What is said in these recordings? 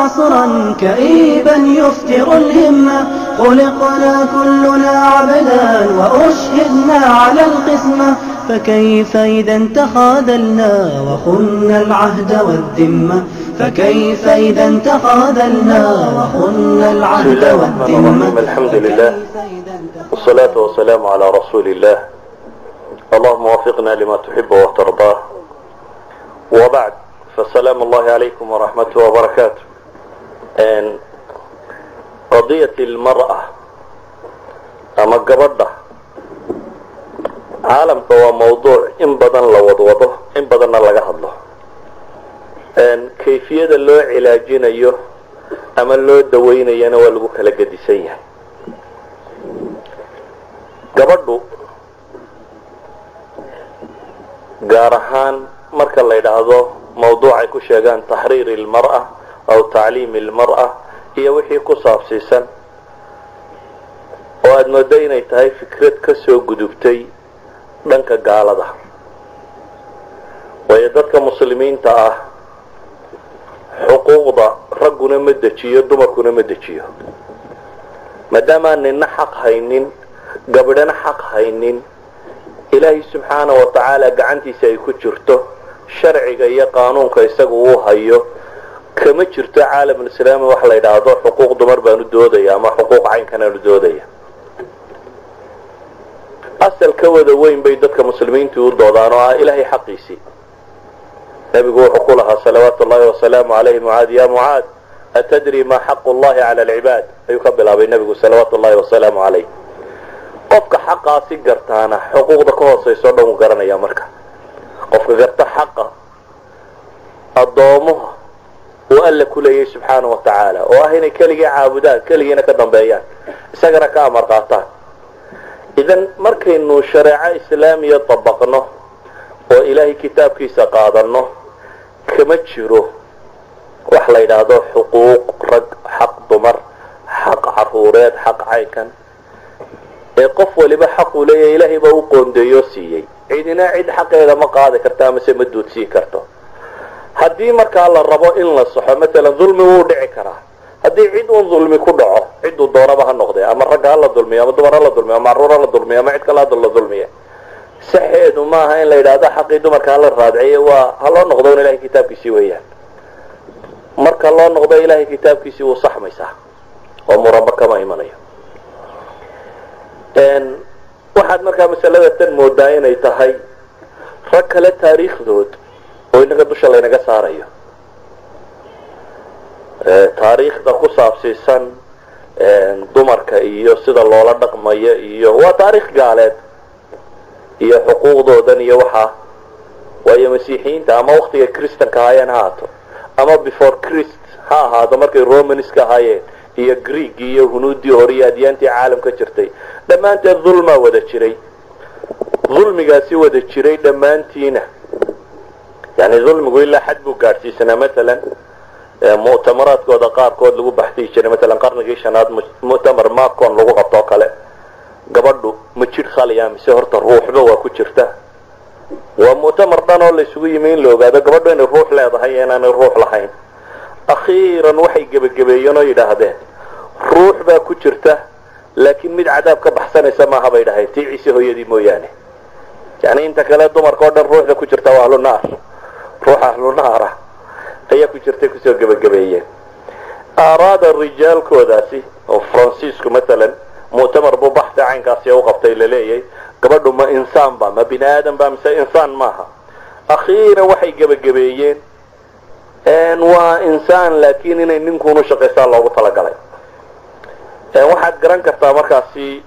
عصرا كئيبا يفتر الهمة. خلقنا كلنا عبدا وأشهدنا على القسمة، فكيف إذا تخاذلنا وخنا العهد والذمة؟ فكيف إذا تخاذلنا وخنا العهد والذمة؟ الحمد لله والصلاة والسلام على رسول الله. اللهم وفقنا لما تحب وترضاه. وبعد، فالسلام الله عليكم ورحمته وبركاته. قضية المرأة ama gabadha caalamka waa mawduuc in badan la wadwado, in badanna laga hadlo. Kayfiyada loo cilaajinayo ama loo daweynayana waa lagu kala gedisan yahay. Gabadhu gaar ahaan marka la yidhaahdo mawduucay ku sheegaan taxriir ilmar'a aw tacliim ilmar'a iyo wixii ku saabsiisan, oo aada moodo inay tahay fikrad ka soo gudubtay dhanka gaalada, waayo dadka muslimiinta ah xuquuqda ragguna ma dejiyo, dumarkuna ma dejiyo. Maadaamaan nina xaq haynin, gabadhana xaq haynin, Ilaahay subxaana wa tacaala gacantiisa ay ku jirto sharciga iyo qaanuunka isaga uu hayo, kama jirto caalamulislaami wax la yidhaahdo xuquuq dumar baanu doodaya ama xuquuq caynkanaanu doodaya. Asal ka wada weyn bay dadka muslimiintu u doodaan oo ah Ilaahay xaqiisii. Nebigu wuxuu ku lahaa salawaatu ullahi wasalaamu calayhi: "Mucaad, ya Mucaad, atadri ma xaqu llahi cala alcibaad?" ayuu ka bilaabay nebigu salawaatu ullahi wasalaamu calayh. Qofka xaqaasi gartaana xuquuqda ka hooseyso o dhan wuu garanaya. Marka qofka garta xaqa addoomuha uu Alla ku leeyay subxaana wa tacaala, oo ah inay keligii caabudaan, keligiina ka dambeeyaan, isagana ka amar qaataan. Idan markaynu shareeco islaamiya dabaqno oo Ilaahay kitaabkiisa qaadano, kama jiro wax la yidhaahdo xuquuq rag, xaq dumar, xaq caruureed, xaq caynkan. Ee qof waliba xaq uu leeyahay Ilaahay baa u qoondeeyoo siiyey. Cidina cid xaqeeda ma qaadi karto amase ma duudsiin karto. Haddii markaa la rabo in la saxo, maalan dulmi wuu dhici karaa. Haddii cid uun dulmi ku dhaco, cidduu doonaba ha noqdee, ama ragga ha la dulmiyo, ama dumar ha la dulmiyo, ama carruur ha la dulmiyo, ama cid kale ha la dulmiya, saxeedu maaha in la yidhaahdo xaqii dumarka hala raadciyo. Waa ha loo noqdo un Ilahay kitaabkiisii weeyaan. Marka loo noqdo Ilahay kitaabkiisii, wuu saxmaysaa oo muranba kama imanayo. Waxaad markaa masalada tan moodaa inay tahay rag kale taariikhdood oo inaga dusha laynaga saarayo. Taariikhda ku saabsiisan dumarka iyo sida loola dhaqmayo iyo waa taariikh gaaleed iyo xuquuqdoodan iyo waxaa. Waayo, Masiixiyiinta ama waktiga Christanka ahaayeen ha ahaato ama before Christ ha ahaado, markay Romanska ahaayeen iyo Greeg iyo Hunuuddii hore iyo adyaantii caalamka jirtay, dhammaanteed dulmaa wada jiray. Dulmigaasi wada jiray dhammaantiina, yani dulmigu ilaa xad buu gaadhsiisanaa. Matalan mu'tamaraadkooda qaarkood lagu baxsiyi jiray, matalan qarnigii shanaad mu'tamar Macon lagu qabto oo kale, gabadhu ma jidh khaliya mise horta ruuxba waa ku jirta? Waa mu'tamar dhan oo la isugu yimi in la ogaado gabadhu inay ruux leedahay iyo inaanay ruux lahayn. Akhiiran waxay gebagabeeyeen oo yidhaahdeen ruux baa ku jirta, laakiin mid cadaab ka baxsanaysa maaha bay dhaheen, tii Ciise hooyadii mooyaane. Yani inta kale dumarka o dhan ruuxda ku jirta waa ahlu naar, ruux ahlu naara ayaa ku jirtay kusoo gebagabeeyeen. Aaraada rijaalkoodaasi oo Faransiisku matalan mu'tamar buu baxsi caynkaasi u qabtay laleeyay, gabadhu ma insaan ba, ma bini aadam ba mise insaan maaha? Akhiiran waxay gebagabeeyeen waa insaan, laakiin inay ninkuunu shaqaystaa loogu talagalay. Waxaad garan kartaa markaasi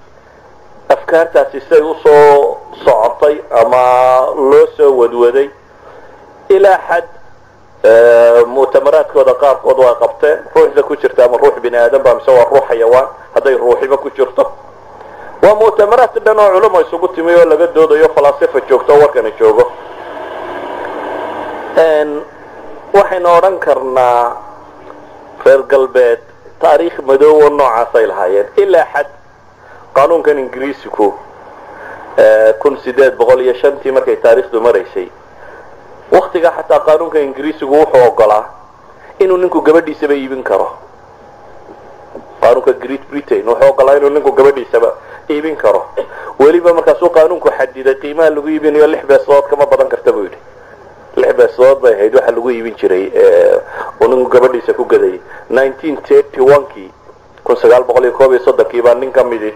afkaartaasi siday usoo socotay ama loo soo wadwaday ilaa xad mu'tamaraadkooda qaarkood waa qabteen ruuxda ku jirta ama ruux bini aadam ba mise waa ruux xayawaan, hadday ruuxiba ku jirto. Waa mu'tamaraad dhan oo culamo isugu timi oo laga doodayo, falaasifa joogto oo warkani joogo. Waxaynu odhan karnaa reer galbeed taariikh madow oo noocaasay lahaayeen, ilaa xad qaanuunkan Ingiriisiku 1805-tii markay taariikhdu maraysay, waktigaa xataa qaanuunka Ingiriisigu wuxuu ogolaa Inuu ninku gabadhiisaba iibin karo. Qaanuunka Great Britain wuxuu ogolaa inuu ninku gabadhiisaba iibin karo. Weliba markaasuu qaanuunku xadiday qiimaha lagu iibinayo, 6 beesadood kama badan karta buu yidhi. 6 beesadood bay ahayd waxa lagu iibin jiray uu ninku gabadhiisa ku gadayay. 1931-kii, 1931-kii baa nin ka midi,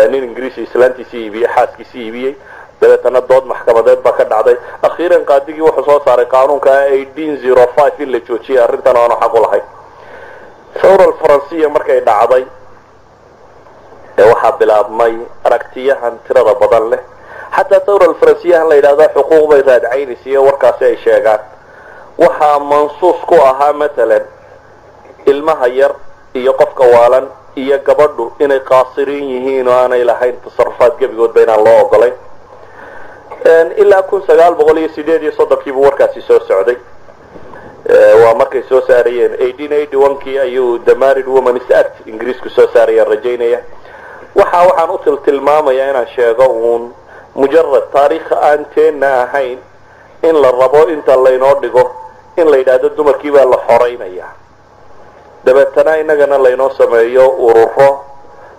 nin Ingiriisi, islaantiisii iibiyey, xaaskiisii iibiyey. Dabeetana dood maxkamadeed baa ka dhacday. Akhiiran qaadigii wuxuu soo saaray qaanuunka 1805 in la joojiyay arrintan aanu xaq u lahayn. Thawra Alfaransiya markay dhacday ee waxaa bilaabmay aragtiyahan tirada badan leh. Xataa Thawra Alfaransiyahan la yidhahda xuquuq bay raadcaynaysa iyo warkaasi ay sheegaan, waxaa mansuus ku ahaa matalan ilmaha yar iyo qofka waalan iyo gabadhu inay qaasiriin yihiin oo aanay lahayn tasarufaad gebigoodba inaan loo ogolayn. Ilaa 1938-kii buu warkaasi soo socday. Waa markay soo saarayeen 1881-kii ayuu The Married Women's Act Ingiriisku soo saarayaan rajaynaya. Waxaan u tiltilmaamayaa inaan sheego uun mujarad taariikh aan teenna ahayn in la rabo inta laynoo dhigo in la yidhaahdo dumarkii baa la xoreynaya, dabeetana innagana laynoo sameeyo ururo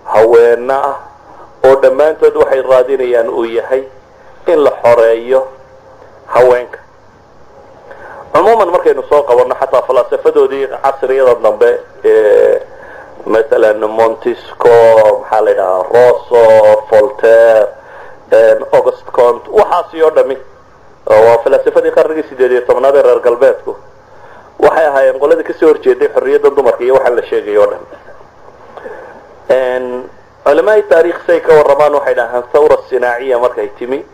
haweeno ah oo dhammaantood waxay raadinayaan uu yahay in la xoreeyo haweenka. Cumuuman markaynu soo qabanno xataa falaasafadoodii casriyada dambe, masalan Montesquieu, maxaa la yidhahaa, Rousseau, Voltaire, Auguste Comte, waxaasi oo dhami waa falaasafadii qarnigii 18aad ee reer galbeedku. Waxay ahaayeen qoladii kasoo horjeeday xorriyadda dumarka iyo waxaan la sheegay o dhan. Culamaai taarikh say ka warramaan waxay dhahaan thawra sinaaciya markay timi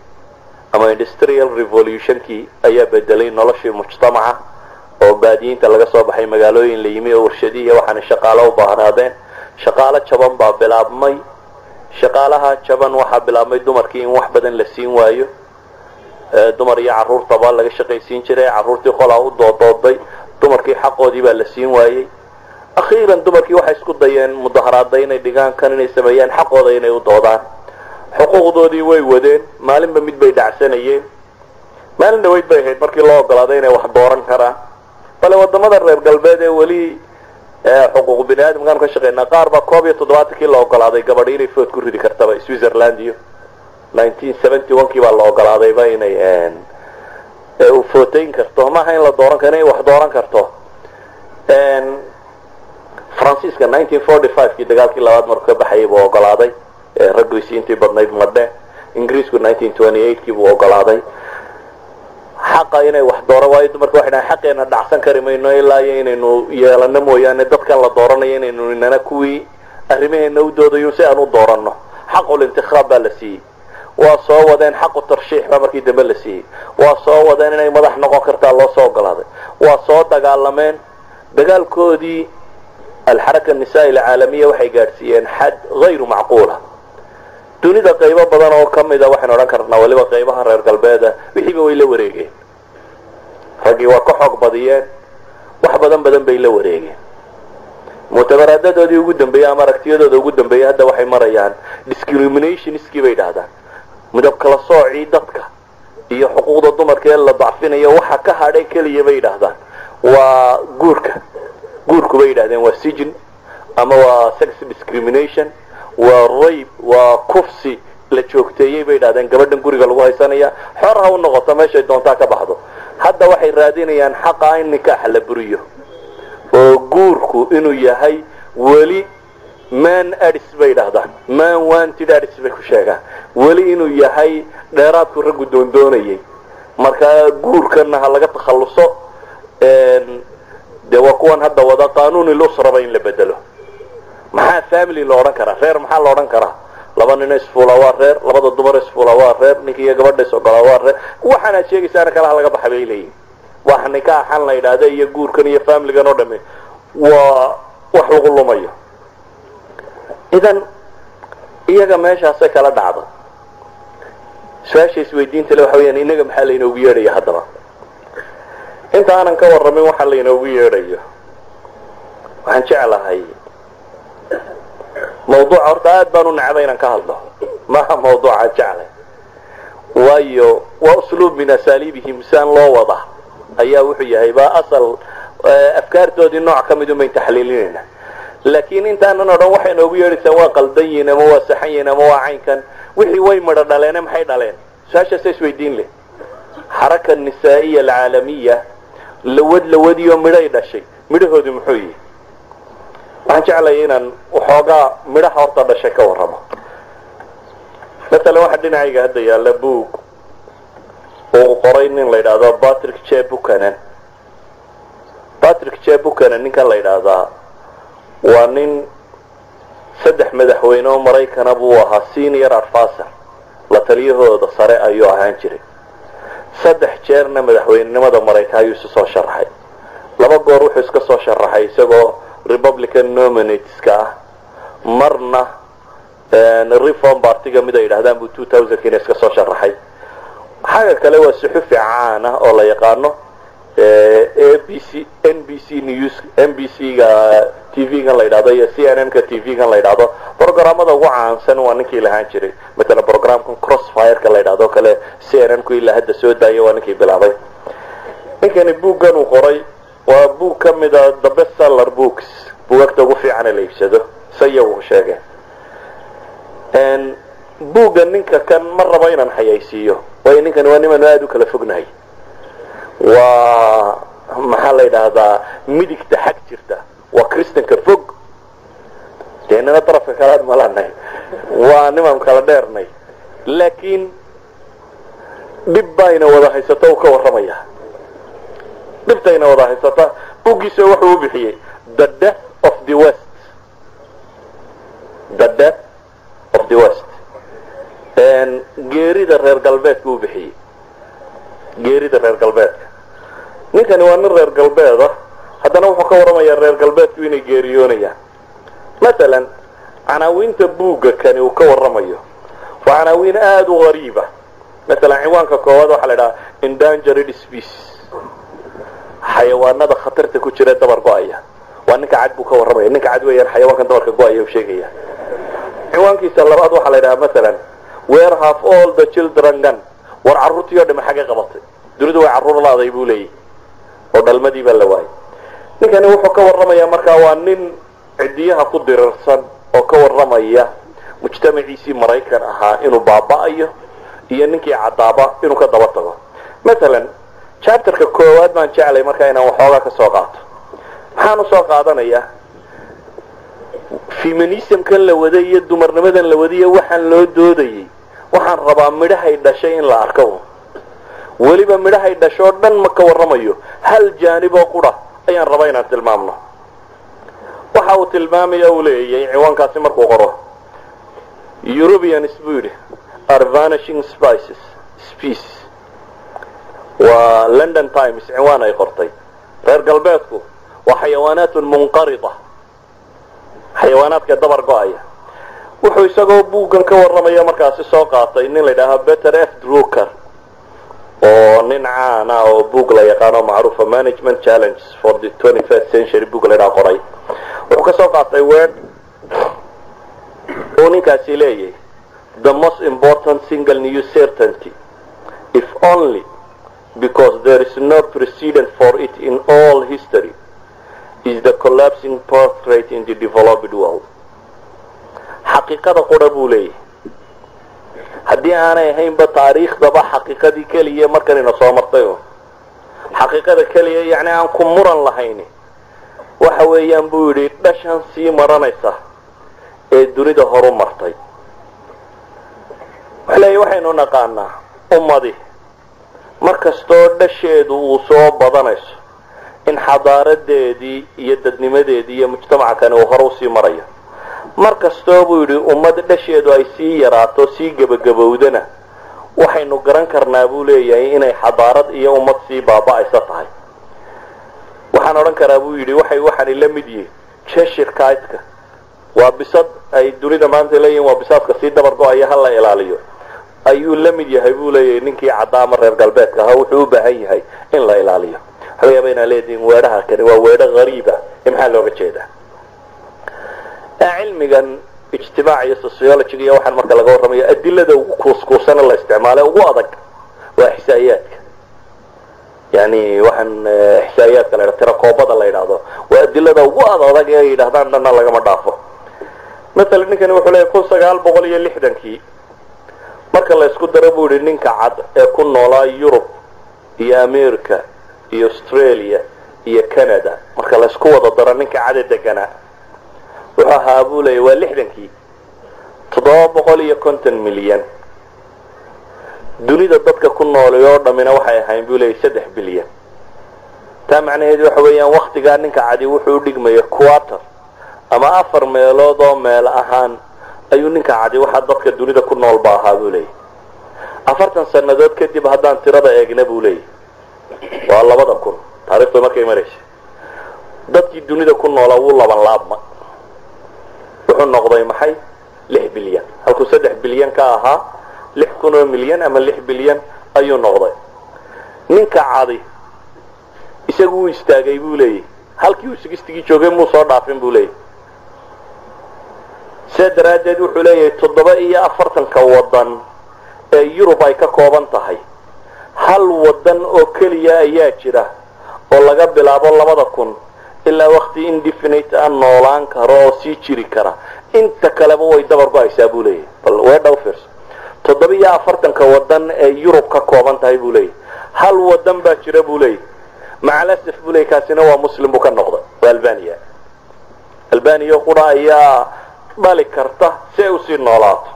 ama industrial revolutionkii ayaa bedelay noloshii mujtamaca, oo baadiyiinta laga soo baxay, magaalooyin la yimi, oo warshadihiiya waxaana shaqaalo u baahnaadeen. Shaqaalo jaban baa bilaabmay. Shaqaalaha jaban waxaa bilaabmay dumarkii in wax badan la siin waayo. Dumar iyo carruurtaba laga shaqaysiin jiray. Carruurtii qolaa u doodooday, dumarkii xaqoodii baa la siin waayey. Akhiiran dumarkii waxay isku dayeen mudaharaada inay dhigaan, kan inay sameeyaan, xaqooda inay u doodaan. Xuquuqdoodii way wadeen, maalinba mid bay dhacsanayeen. Maalin dhaweyd bay ahayd markii loo ogolaaday inay wax dooran karaan. Bale wadamada reer galbeed ee weli xuquuq bini aadamkaanu ka shaqeynaa qaar baa 71-kii la ogolaaday gabadhi inay vote ku ridi kartaba. Switzerland iyo 1971-kii baa la ogolaadayba inay voteyn karto. Maaha in la dooran karo, inay wax dooran karto. Faransiiska 1945-kii dagaalkii labaad markuu ka baxayay buu ogolaaday raggiisii intii badnayd madhe. Ingiriisku 1928-kii buu ogolaaday xaqa inay wax dooran, waayo dumarka waxay dhahan xaqeena dhacsan kari mayno ilaa iyo inaynu yeelano mooyaane dadkan la dooranayo inaynu inana kuwii arrimaheena u doodayo si aan u dooranno. Xaqul intikhaab baa la siiyey. Waa soo wadeen, xaqu tarshiix baa markii dambe la siiyey. Waa soo wadeen, inay madax noqon kartaa loo soo ogolaaday. Waa soo dagaalameen. Dagaalkoodii alxaraka nisaa alcaalamiya waxay gaadhsiiyeen xad hayru macquula. Dunida qaybo badan oo kamida waxaynu odhan karnaa waliba qaybaha reer galbeeda wixiiba way la wareegeen. Raggii waa ka xoog badiyeen, wax badan badan bay la wareegeen. Muctamaraadadoodii ugu dambeeyey ama aragtiyadooda ugu dambeeyey hadda waxay marayaan discriminationskii bay dhahdaan, midab kala soocii dadka iyo xuquuqda dumarka ee la dacfinayo. Waxa ka hadhay keliya bay yidhaahdaan waa guurka. Guurku bay yidhahdeen waa sijin ama waa sex discrimination, waa rape, waa kufsi la joogteeyey bay yidhahdeen. Gabadhan guriga lagu haysanaya xor ha u noqoto, meeshay doontaa ka baxdo. Hadda waxay raadinayaan xaqa in nikaaxa la buriyo oo guurku inuu yahay weli man added bay yidhahdaan, man wanted added bay ku sheegaan, weli inuu yahay dheeraadku raggu doondoonayay. Marka guurkana ha laga takhalluso. Dee waa kuwan hadda wada qaanuun usraba in la bedelo. Maxaa family la odhan karaa? Reer maxaa la odhan karaa? Laba nin isfuula waa reer, labada dumar isfuula waa reer, ninka iyo gabadha is ogolaa waa reer. Waxaanaad sheegaysaana kalaha laga baxa bay leeyihin. Wax nikaaxan la yidhaahda iyo guurkan iyo familigan oo dhami waa wax lagu lumayo. Idan iyaga meeshaasay kala dhacda. Su-aasha isweydiinta le waxa weyaan, inaga maxaa laynoogu yeedhaya? Haddaba inta aanan ka warramin waxa laynoogu yeedhayo, waxaan jeclahay mawduuca horta aad baan u necbay inaan ka hadlo. Maaha mawduucaan jeclay, waayo waa usluub min asaaliibihim. Saan loo wada ayaa wuxuu yahay baa asal Afkaartoodii nooc ka mid un bayn taxliilinayna, laakiin intaanan odhan waxay noogu yeedhaysaan waa qaldan yihiin ama waa saxan yihiin ama waa caynkan, wixii way midho dhaleene, maxay dhaleen? Su-aashaasa isweydiin leh. Xaraka nisaa'iya alcaalamiya lawad lawadiyo midhay dhashay, midhahoodu muxuu yihi? Waxaan jeclaya inaan waxoogaa midhaha horta dhashay ka warramo. Masalan, waxaa dhinacayga hadda yaalla book uu qoray nin la yidhaahdo Patrick J Buchanan. Patrick J Buchanan ninkan la yidhaahdaa waa nin saddex madaxweyne oo Maraykana buu ahaa senior advisor, la taliyahooda sare ayuu ahaan jiray. Saddex jeerna madaxweynenimada Maraykan ayuu isu soo sharaxay. Laba goor wuxuu iska soo sharaxay isagoo Republican nominateska ah, marna Reform Partyga mid ay yidhahdaan buu 2000kiina iska soo sharaxay. Xagga kale waa suxufi caan ah oo la yaqaano, ABC, NBC News, NBC ga TV-gan la yidhahdo iyo CNN ka TV-gan la yidhahdo, programmada ugu caansan waa ninkii lahaan jiray. Matalan, programkan Crossfireka la yidhahdo kale CNN ku ilaa hadda soo daaya waa ninkii bilaabay. Ninkani buuggan uu qoray waa buug ka mida the best seller books, buugagta ugu fiican ee la iibsado se iyagu sheegeen. Buugga ninka kan ma rabo inaan xayaysiiyo, waayo ninkani waa nimaanu aada u kala fognahay. Waa maxaa la yidhaahdaa, midigta xag jirta, waa Christanka fog, dee nina darafka kale aad malanay, waa nimaan kala dheernay, laakiin dhib bayna wada haysata uu ka warramaya. Dhibtayna wada haysata buuggiisa wuxuu u bixiyey "The Death of the West", "The Death of the West", geerida reer galbeedka u bixiyey, geerida reer galbeedka. Ninkani waa nin reer galbeeda, haddana wuxuu ka warramayaa reer galbeedku inay geeriyoonayaan. Masalan, canaawiinta buugga kani uu ka warramayo waa canaawiin aada u qariiba. Masalan, ciwaanka koowaad waxaa la idhaha "Endangered Species", xayawaanada khatarta ku jira dabar go-aya. Waa ninka cad buu ka warramaya, ninka cad weeyaan xayawaankan dabarka go-aya u sheegaya. Ciwaankiisa labaad waxaa la yidhaha masalan "Where have all the children gone?" War carruurtii oo dhame xagga qabatay? Dunidu way carruur laaday buu leeyahy, oo dhalmadii baa la waayay. Ninkani wuxuu ka warramayaa markaa waa nin cidiyaha ku dirirsan oo ka warramaya mujtamaciisii Maraykan ahaa inuu baaba'ayo iyo ninkii caddaaba inuu ka daba tago. Masalan, chapterka koowaad baan jeclay markaa inaan waxoogaa ka soo qaato. Maxaan usoo qaadanayaa? Feminismkan la waday iyo dumarnimadan la wadiyo waxaan loo doodayay, waxaan rabaa midhahay dhashay in la arko. Weliba midhahay dhashoo dhan ma ka warramayo, hal jaanib oo qura ayaan rabaa inaan tilmaamno. Waxa uu tilmaamaya uu leeyay ciwaankaasi markuu qoro, "Europeans," buu yidhi, "are vanishing spices species." Waa London Times ciwaan ay qortay. Reer galbeedku waa xayawaanaatun munqarida, xayawaanaadka dabar go-aya. Wuxuu isagoo buuggan ka warramaya markaasi soo qaatay nin la yidhaaho Peter F Drucker, oo nin caana oo buug la yaqaano macruufa, "Management Challenges for the 21st Century" book la yidhaha qoray. Wuxuu ka soo qaatay word uu ninkaasi leeyahay: "The most important single new certainty, if only because there is no precedent for it in all history, is the collapsing birth rate in the developed world." Xaqiiqada qura buu leeyahay, haddii aanay ahaynba taariikhdaba xaqiiqadii keliya markanina soo martay, un xaqiiqada keliya yacni aan ku muran lahayni waxa weeyaan, buu yidhi, dhashan sii maranaysa ee dunida horu martay. Wuxuu leeyahy, waxaynu naqaanaa ummadi mar kastoo dhasheedu uu soo badanayso in xadaaradeedii iyo dadnimadeedii iyo mujtamaca kani uu hore usii marayo. Mar kastoo, buu yidhi, ummad dhasheedu ay sii yaraato, sii gebagabowdana, waxaynu garan karnaa, buu leeyahay, inay xadaarad iyo ummad sii baaba'aysa tahay. Waxaan odhan karaa, buu yidhi, waxay waxaani la mid yihiin Cheshire catka, waa bisad ay dunida maanta leeyihin, waa bisaadka sii dabar go-aya, ha la ilaaliyo ayuu la mid yahay, buu leeyahay. Ninkii cadda ama reer galbeedka ahaa wuxuu u baahan yahay in la ilaaliyo. Waxa laga yaaba inaa leedihin weedhaha kani waa weedho hariiba, ee maxaa looga jeedaa? Cilmigan ijtimaac iyo sociologyga iyo waxaan marka laga warramayo, adilada ugu kuuskuusana la isticmaale ugu adag waa ixsaa'iyaadka. Yani waxaan ixsaa'iyaadka la yidhahdo, tirakoobada la yidhaahdo, waa adilada ugu ad adag ee ay yidhahdaan dhanna lagama dhaafo. Mathalan, ninkani wuxuu leeyahy 1960-kii marka la isku daro, buu yidhi, ninka cad ee ku noolaa Yurub iyo America iyo Australia iyo Canada, marka la isku wada daro, ninka cade deganaa wuxuu ahaa, buu leeyay, waa 60-kii, 750 milyan. Dunida dadka ku noolay oo dhammina waxay ahayn, buu leeyay, 3 bilyan. Taa macnaheedu waxa weeyaan waktigaa ninka cadi wuxuu u dhigmaya quarter ama afar meelood oo meel ahaan ayuu ninka cadi waxaa dadka dunida ku nool ba ahaa, buu leeyay. 40 sannadood kadib haddaan tirada eegna, buu leeyay, waa 2000 taarikhdu markay maraysa, dadkii dunida ku noolaa wuu laban laabma, wuxuu noqday maxay? 6 bilyan. Halkuu 3 bilyan ka ahaa, 6,000 oo milyan ama 6 bilyan ayuu noqday. Ninka cadi isagu wuu istaagay, buu leeyahy. Halkii uu 60-gii joogay muu soo dhaafin, buu leeyahy. Sidaa daraaddeed wuxuu leeyahay 47-ka waddan ee Yurub ay ka kooban tahay, hal waddan oo keliya ayaa jira oo laga bilaabo 2000 ilaa wakti indefinite a noolaan karo oo sii jiri kara. Inta kaleba way dabar go-aysaa, buu leeyahy. Bal weedha u fiirso: 47-ka waddan ee Yurub ka kooban tahay, buu leeyahy, hal waddan baa jira, buu leeyahy. Macalasaf, buu leeyay, kaasina waa Muslim buu ka noqday, waa Albania. Albania qura ayaa dhali karta si ay usii noolaato.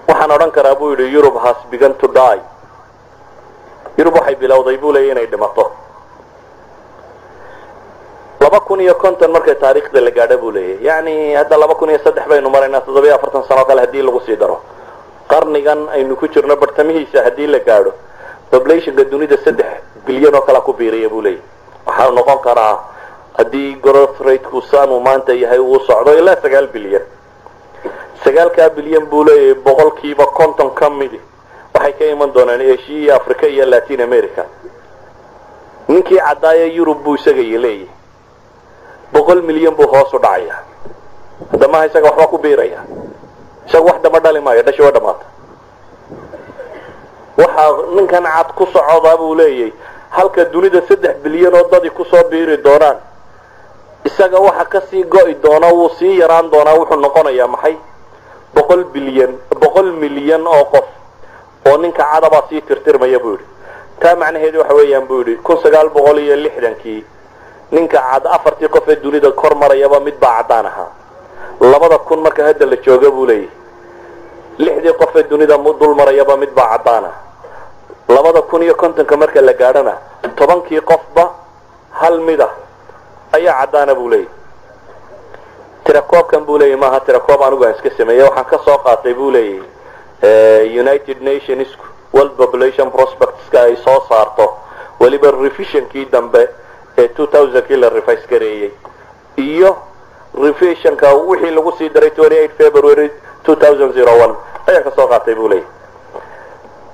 Waxaan odhan karaa, buu yidhi, Europe has begun to die. Yurub waxay bilowday, buu leeyay, inay dhimato. 2050 markay taariikhda la gaadho, buu leeyahy, yani hadda 2003 baynu maraynaa, 47 sano kale haddii lagu sii daro, qarnigan aynu ku jirno bartamihiisa haddii la gaadho, populationka dunida 3 bilyan oo kalea ku biiraya, buu leeyahy. Waxaa noqon karaa haddii growth rateku saanuu maanta yahay uu socdo ilaa 9 bilyan. 9-kaa bilyan, buu leeyahay, 50% ka midi waxay ka iman doonaan Asia iyo Africa iyo Latin America. Ninkii caddaaya Yurub, buu isagay leeyahay, 100 milyan buu hoos u dhacaya. Hadda maaha isaga waxba ku biiraya, isaga wax damba dhali maayo, dhashi waa dhamaata. Waxaa ninkan cad ku socodaa, buu leeyahay, halka dunida 3 bilyan oo dadi kusoo biiri doonaan, isaga waxa kasii go'i doona wuu sii yaraan doonaa. Wuxuu noqonayaa maxay? 100 bilyan, 100 milyan oo qof oo ninka cadabaa sii tirtirmaya, buu yidhi. Taa macnaheedu waxa weeyaan, buu yidhi, 1960-kii ninka cad afartii qof ee dunida kor marayaba mid baa caddaan ahaa. 2000 marka hadda la jooga, buu leeyahy, lixdii qof ee dunida dul marayaba mid baa caddaan ah. 2050-ka marka la gaadhona, 10-kii qofba hal mid ah ayaa caddaana, buu leeyahy. Tirakoobkan, buu leeyahy, maaha tirakoob anigu aan iska sameeyey. Waxaan ka soo qaatay, buu leeyahy, United Nations World Population Prospectska ay soo saarto, weliba revisionkii dambe ee 2000-kii la revise gareeyey iyo revisionka wixii lagu sii daray 28 February 2001 ayaan ka soo qaatay, buu leeyahy.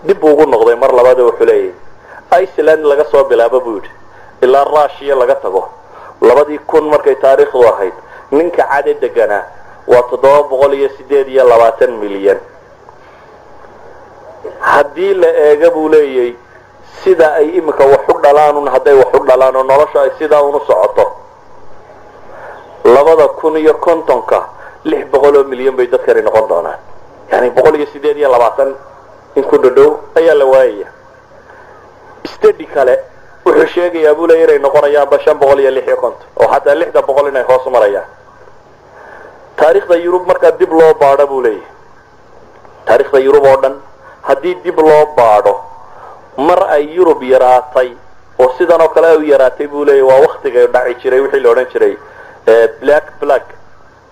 Dib buu ugu noqday mar labaad oo wuxuu leeyahy Iceland laga soo bilaabo, buu yidhi, ilaa Russia laga tago, 2000 markay taariikhdu ahayd ninka cade deganaa waa 728 milyan. Haddii la eega, buu leeyay, sida ay iminka wax u dhalaanun, hadday wax u dhalaan oo nolosha ay sidaa unu socoto, 2050-ka 600 oo milyan bay dadkani noqon doonaan. Yani 128 in ku dhadhow ayaa la waayaya. Study kale wuxuu sheegayaa, buu leeya, inay noqonayaanba 556, oo xataa 600 inay hoos marayaan. Taariikhda Yurub markaa dib loo baadho, buu leeyahay, taariikhda Yurub oo dhan haddii dib loo baadho, mar ay Yurub yaraatay oo sidan oo kale u yaraatay, buu leeyahy, waa waktiga dhaci jiray wixii la odhan jiray Black Plague.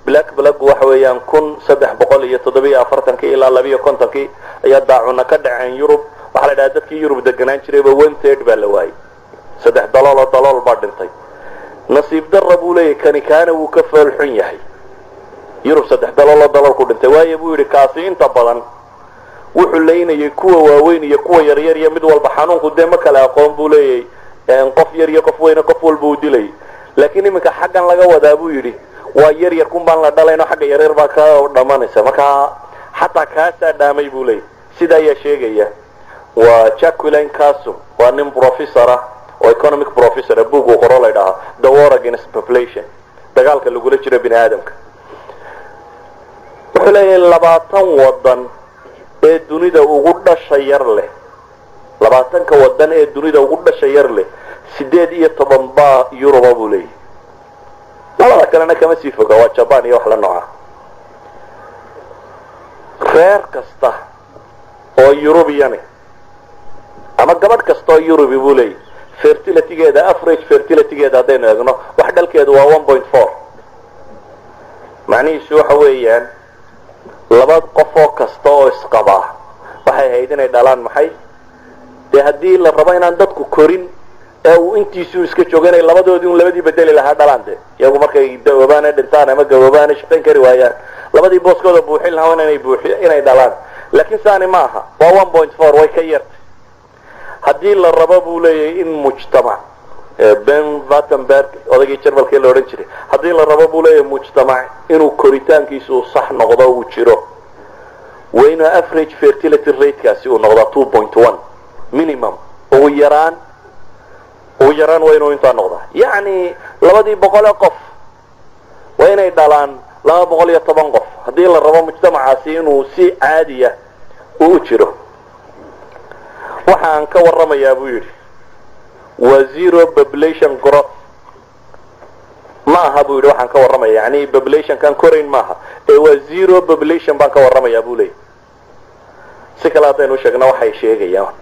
Black Plague waxa weeyaan 1347-kii ilaa 52-kii ayaa daacuna ka dhaceen Yurub. Waxaa la dhaha dadkii Yurub deganaan jirayba one third baa la waayey, saddex dalooloo dalool baa dhintay. Nasiib darra, buu leeyahy, kani kaana wuu ka fool xun yahay. Yurub saddex dalooloo dalool ku dhintay, waayo, buu yidhi, kaasi inta badan wuxuu leynayay kuwa waaweyn iyo kuwa yaryar iyo mid walba. Xanuunku dee ma kala aqoon, buu leeyay, qof yar iyo qof weyne, qof walba uu dilay. Laakiin iminka xaggan laga wadaa, buu yidhi, waa yar yar kun baan la dhalayno, xagga yaryar baa ka dhamanaysa. Marka xataa kaasaa dhaamay, buu leeyay. Sida ayaa sheegaya Waa Jacqueline Caso, waa nin professor ah oo economic professor ah. Book uu qoro la yidhaahaa "The War Against Population", dagaalka lagula jiro bini aadamka. Wuxuu leeyahay 20 wadan ee dunida ugu dhasha yar leh, 20-ka wadan ee dunida ugu dhasha yar leh, 18 baa Yuruba, buu leeyahay. Labada kalena kama sii foga, waa Jaban iyo wax la nooca. Reer kasta oo Yurubiyani ama gabadh kasta oo Yurubi, buu leeyahay, fertilitygeeda, average fertilitygeeda haddaynu eegno, wax dhalkeedu waa 1.4. Macnihiisu waxa weeyaan laba qof oo kasta oo isqabaa waxay ahayd inay dhalaan. Maxay dee, haddii la rabo inaan dadku korin ee uu intiisu iska joogo, inay labadoodii un labadii bedeli lahaa dhalaan. De iyagu markay dawoobaane dhintaan ama gaboobaane shaqayn kari waayaan, labadii booskooda buuxin lahaa inay buuxi inay dhalaan. Laakiin saani ma aha, waa 1.4, way ka yartay. Haddii la rabo, buu leeyahay, in mujtamac, Ben Wattenberg, odaygii Jarmalkii la odhan jiray, haddii la rabo, buu leeyahay, mujtamac inuu koritaankiisu sax noqdo, uu jiro, waa inuu average fertility ratekaasi uu noqdaa 2.1 minimum. Ugu yaraan, ugu yaraan waa inuu intaa noqdaa. Yacni labadii boqol ee qof waa inay dhalaan 210 qof, haddii la rabo mujtamacaasi inuu si caadiya uu u jiro. Waxa aan ka warramayaa, buu yidhi, waa zero population growth ma aha, buu yidhi. Waxaan ka warramaya, yani, populationkan korayn maaha ee waa zero population baan ka warramayaa, buu leeyahy. Si kale haddaynu sheegna, waxay sheegayaan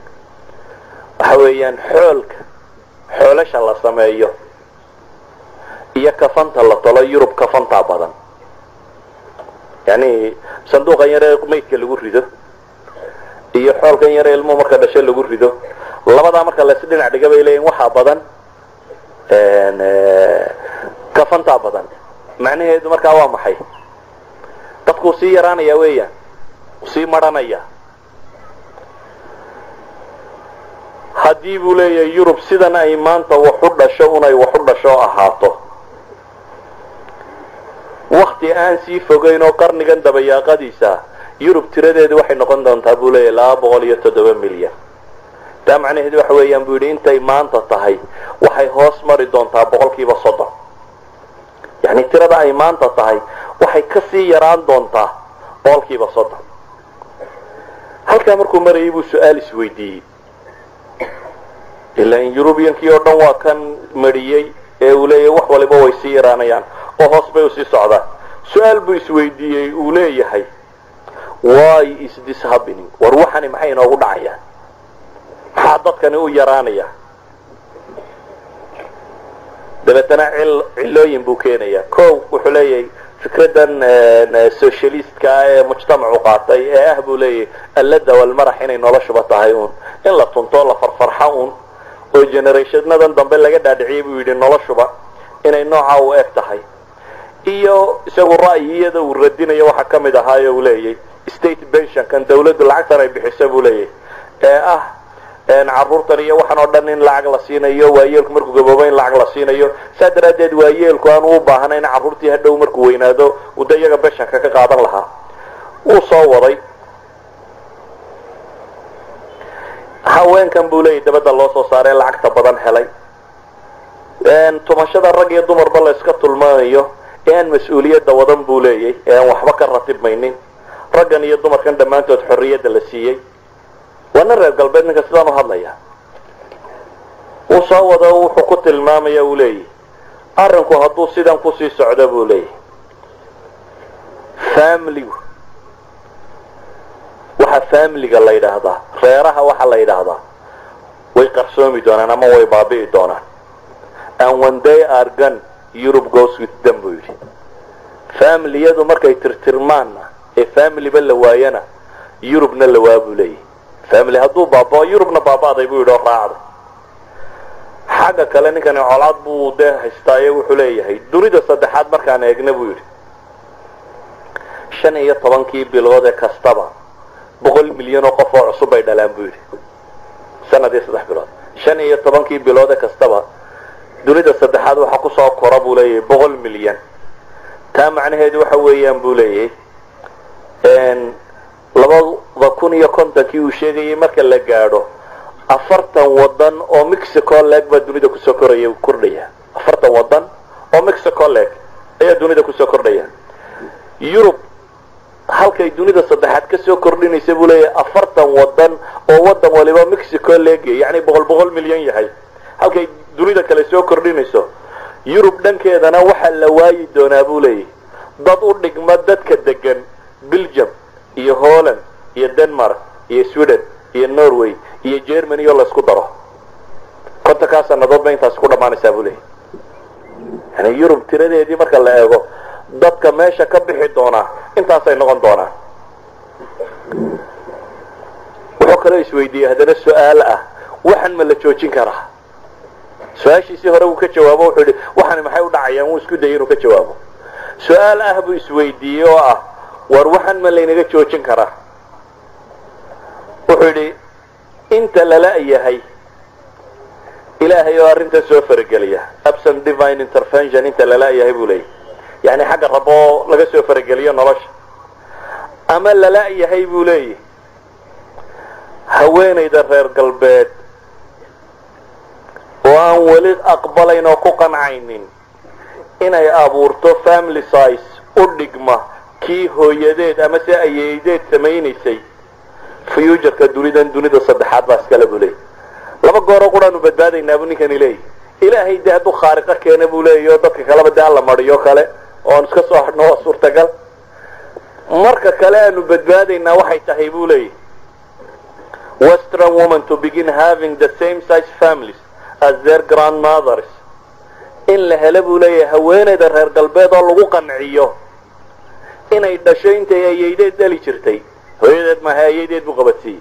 waxa weeyaan xoolka, xoolasha la sameeyo iyo kafanta la tolo, Yurub kafantaa badan. Yani sanduuqan yare maydka lagu rido iyo xoolkan yare ilmuhu marka dhasho lagu rido, labadaa marka lays dhinac dhiga, bay leeyihin, waxaa badan kafantaa badan. Macnaheedu markaa waa maxay? Dadkuu sii yaraanaya weeyaan, sii maranaya. Haddii, buu leeyahay, Yurub sidan ay maanta wax u dhasho unay wax u dhasho ahaato, wakti aan sii fogayn oo qarnigan dabayaaqadiisa, Yurub tiradeedu waxay noqon doontaa, buu leeyahay, 207 milyan. Taa macnaheedu waxa weeyaan, buu yidhi, intay maanta tahay waxay hoos mari doontaa 30%. Yani tirada ay maanta tahay waxay kasii yaraan doontaa 30%. Halkaa markuu marayay buu su-aal isweydiiyey. Ilaa in Yurubiyankii oo dhan waa kan mariyey ee uu leeyahay wax waliba way sii yaraanayaan oo hoos bay usii socdaan. Su-aal buu isweydiiyey, uu leeyahay: "Why is this happening?" War waxani maxay inoogu dhacayaan? Maxaa dadkani u yaraanaya? Dabeetana cilooyin buu keenayaa. Ko wuxuu leeyahay fikraddan socialistka ah ee mujtamacu qaatay ee ah, buu leeyahay, allada walmarax, inay noloshuba tahay uun in la tunto, la farfarxa uun, oo generationadan dambe laga dhaadhiciyay, buu yidhi, noloshuba inay nooca u eg tahay. Iyo isagu ra'yiyada uu radinayo waxaa ka mid ahaayo, uu leeyahy, state pensionkan, dawladdu lacagtan ay bixiso, buu leeyahy, ee ah carruurtan iyo waxan oo dhan in lacag la siinayo, waayeelku markuu gaboobo in lacag la siinayo. Saa daraaddeed waayeelku aan u baahnayn carruurtii hadhow markuu weynaado uu de iyaga pensionka ka qaadan lahaa. Wuu soo waday. Haweenkan, buu leeyahy, dabadda loo soo saaree lacagta badan helay, tumashada rag iyo dumarba la iska tulmaanayo ee aan mas-uuliyadda wadan, buu leeyay, ee aan waxba ka ratibmaynin, raggan iyo dumarkan dhammaantood xorriyadda la siiyey. Waa nin reer galbeed ninka sidaan u hadlaya. Wuu soo wado, wuxuu ku tilmaamaya, uu leeyahy, arrinku hadduu sidan kusii socdo, buu leeyahy, familygu, waxa familyga la yidhaahdaa, reeraha waxa la yidhaahdaa, way qarsoomi doonaan ama way baabi'i doonaan. "And when they are gone, Europe goes with them," buu yidhi. Familiyadu markay tirtirmaanna ee familyba la waayana, Yurubna la waa, buu leeyahy. Family hadduu baabao, Yurubna baaba'day, buu yidhi, oo raacday. Xagga kale ninkani colaad buu dee haystaaye. Wuxuu leeyahay dunida saddexaad markaan eegna, buu yidhi, 15-kii bilood ee kastaba 100 milyan oo qof oo cusub bay dhalaan, buu yidhi. Sanad iyo 3 bilood, 15-kii bilood ee kastaba dunida saddexaad waxaa kusoo kora, buu leeyahay, 100 milyan. Taa macnaheedu waxa weeyaan, buu leeyahay, 2050-kii uu sheegayay marka la gaadho, 40 wadan oo Mexico leeg baa dunida kusoo koraya, kordhaya. 40 wadan oo Mexico leeg ayaa dunida kusoo kordhaya. Yurub halkay dunida saddexaad kasoo kordhinaysa, buu leeyahay, 40 wadan oo wadan waliba Mexico leegaya, yacni 100 100 milyan yahay, halkay dunida kale soo kordhinayso, Yurub dhankeedana waxaa la waayi doonaa, buu leeyahay, dad u dhigma dadka degan Belgium iyo Holland iyo Denmark iyo Sweden iyo Norway iyo Germany oo laysku daro. 50-kaa sanadood ba intaasi ku dhammaanaysaa, buu leeyahy. Yani Yurub tiradeedii marka la eego, dadka meesha ka bixi doonaa intaasay noqon doonaan. Wuxuu kaloo isweydiiyey haddana su-aal ah: waxan ma la joojin karaa? Su-aashiisii hore uu ka jawaabo, wuxuu yidhi waxani maxay u dhacayaan? Wuu isku dayay inuu ka jawaabo. Su-aal ah buu isweydiiyey oo ah: war waxan ma laynaga joojin karaa? Wuxuu yidhi inta lala yahay Ilaahay oo arrintan soo farageliya, absent divine intervention, inta lala yahay, buu leeyahy, yani xagga rabo laga soo farageliyo nolosha, ama lala yahay, buu leeyahy, haweenayda reer galbeed oo aan weli aqbalayn oo ku qancaynin inay abuurto family size u dhigma kii hooyadeed ama se ayeydeed samaynaysay, future-ka dunidan dunida saddexaad baa iskale, buu leeyahy. Laba gooroo quraanu badbaadaynaa, buu ninkani leeyahy. Ilaahay dee hadduu khaariqo keena, buu leeyahy, oo dadka kaleba dee alla mariyo kale oo aan iska soo hadhno, waa suurtagal. Marka kale aanu badbaadaynaa waxay tahay, buu leeyahy, Western women to begin having the same size families as their grandmothers, in la helo, buu leeyahay, haweenayda reer galbeed oo lagu qanciyo inay dhasho intay ayeydeed dhali jirtay. Hooyadeed maaha, ayeydeed buu qabadsiiyey.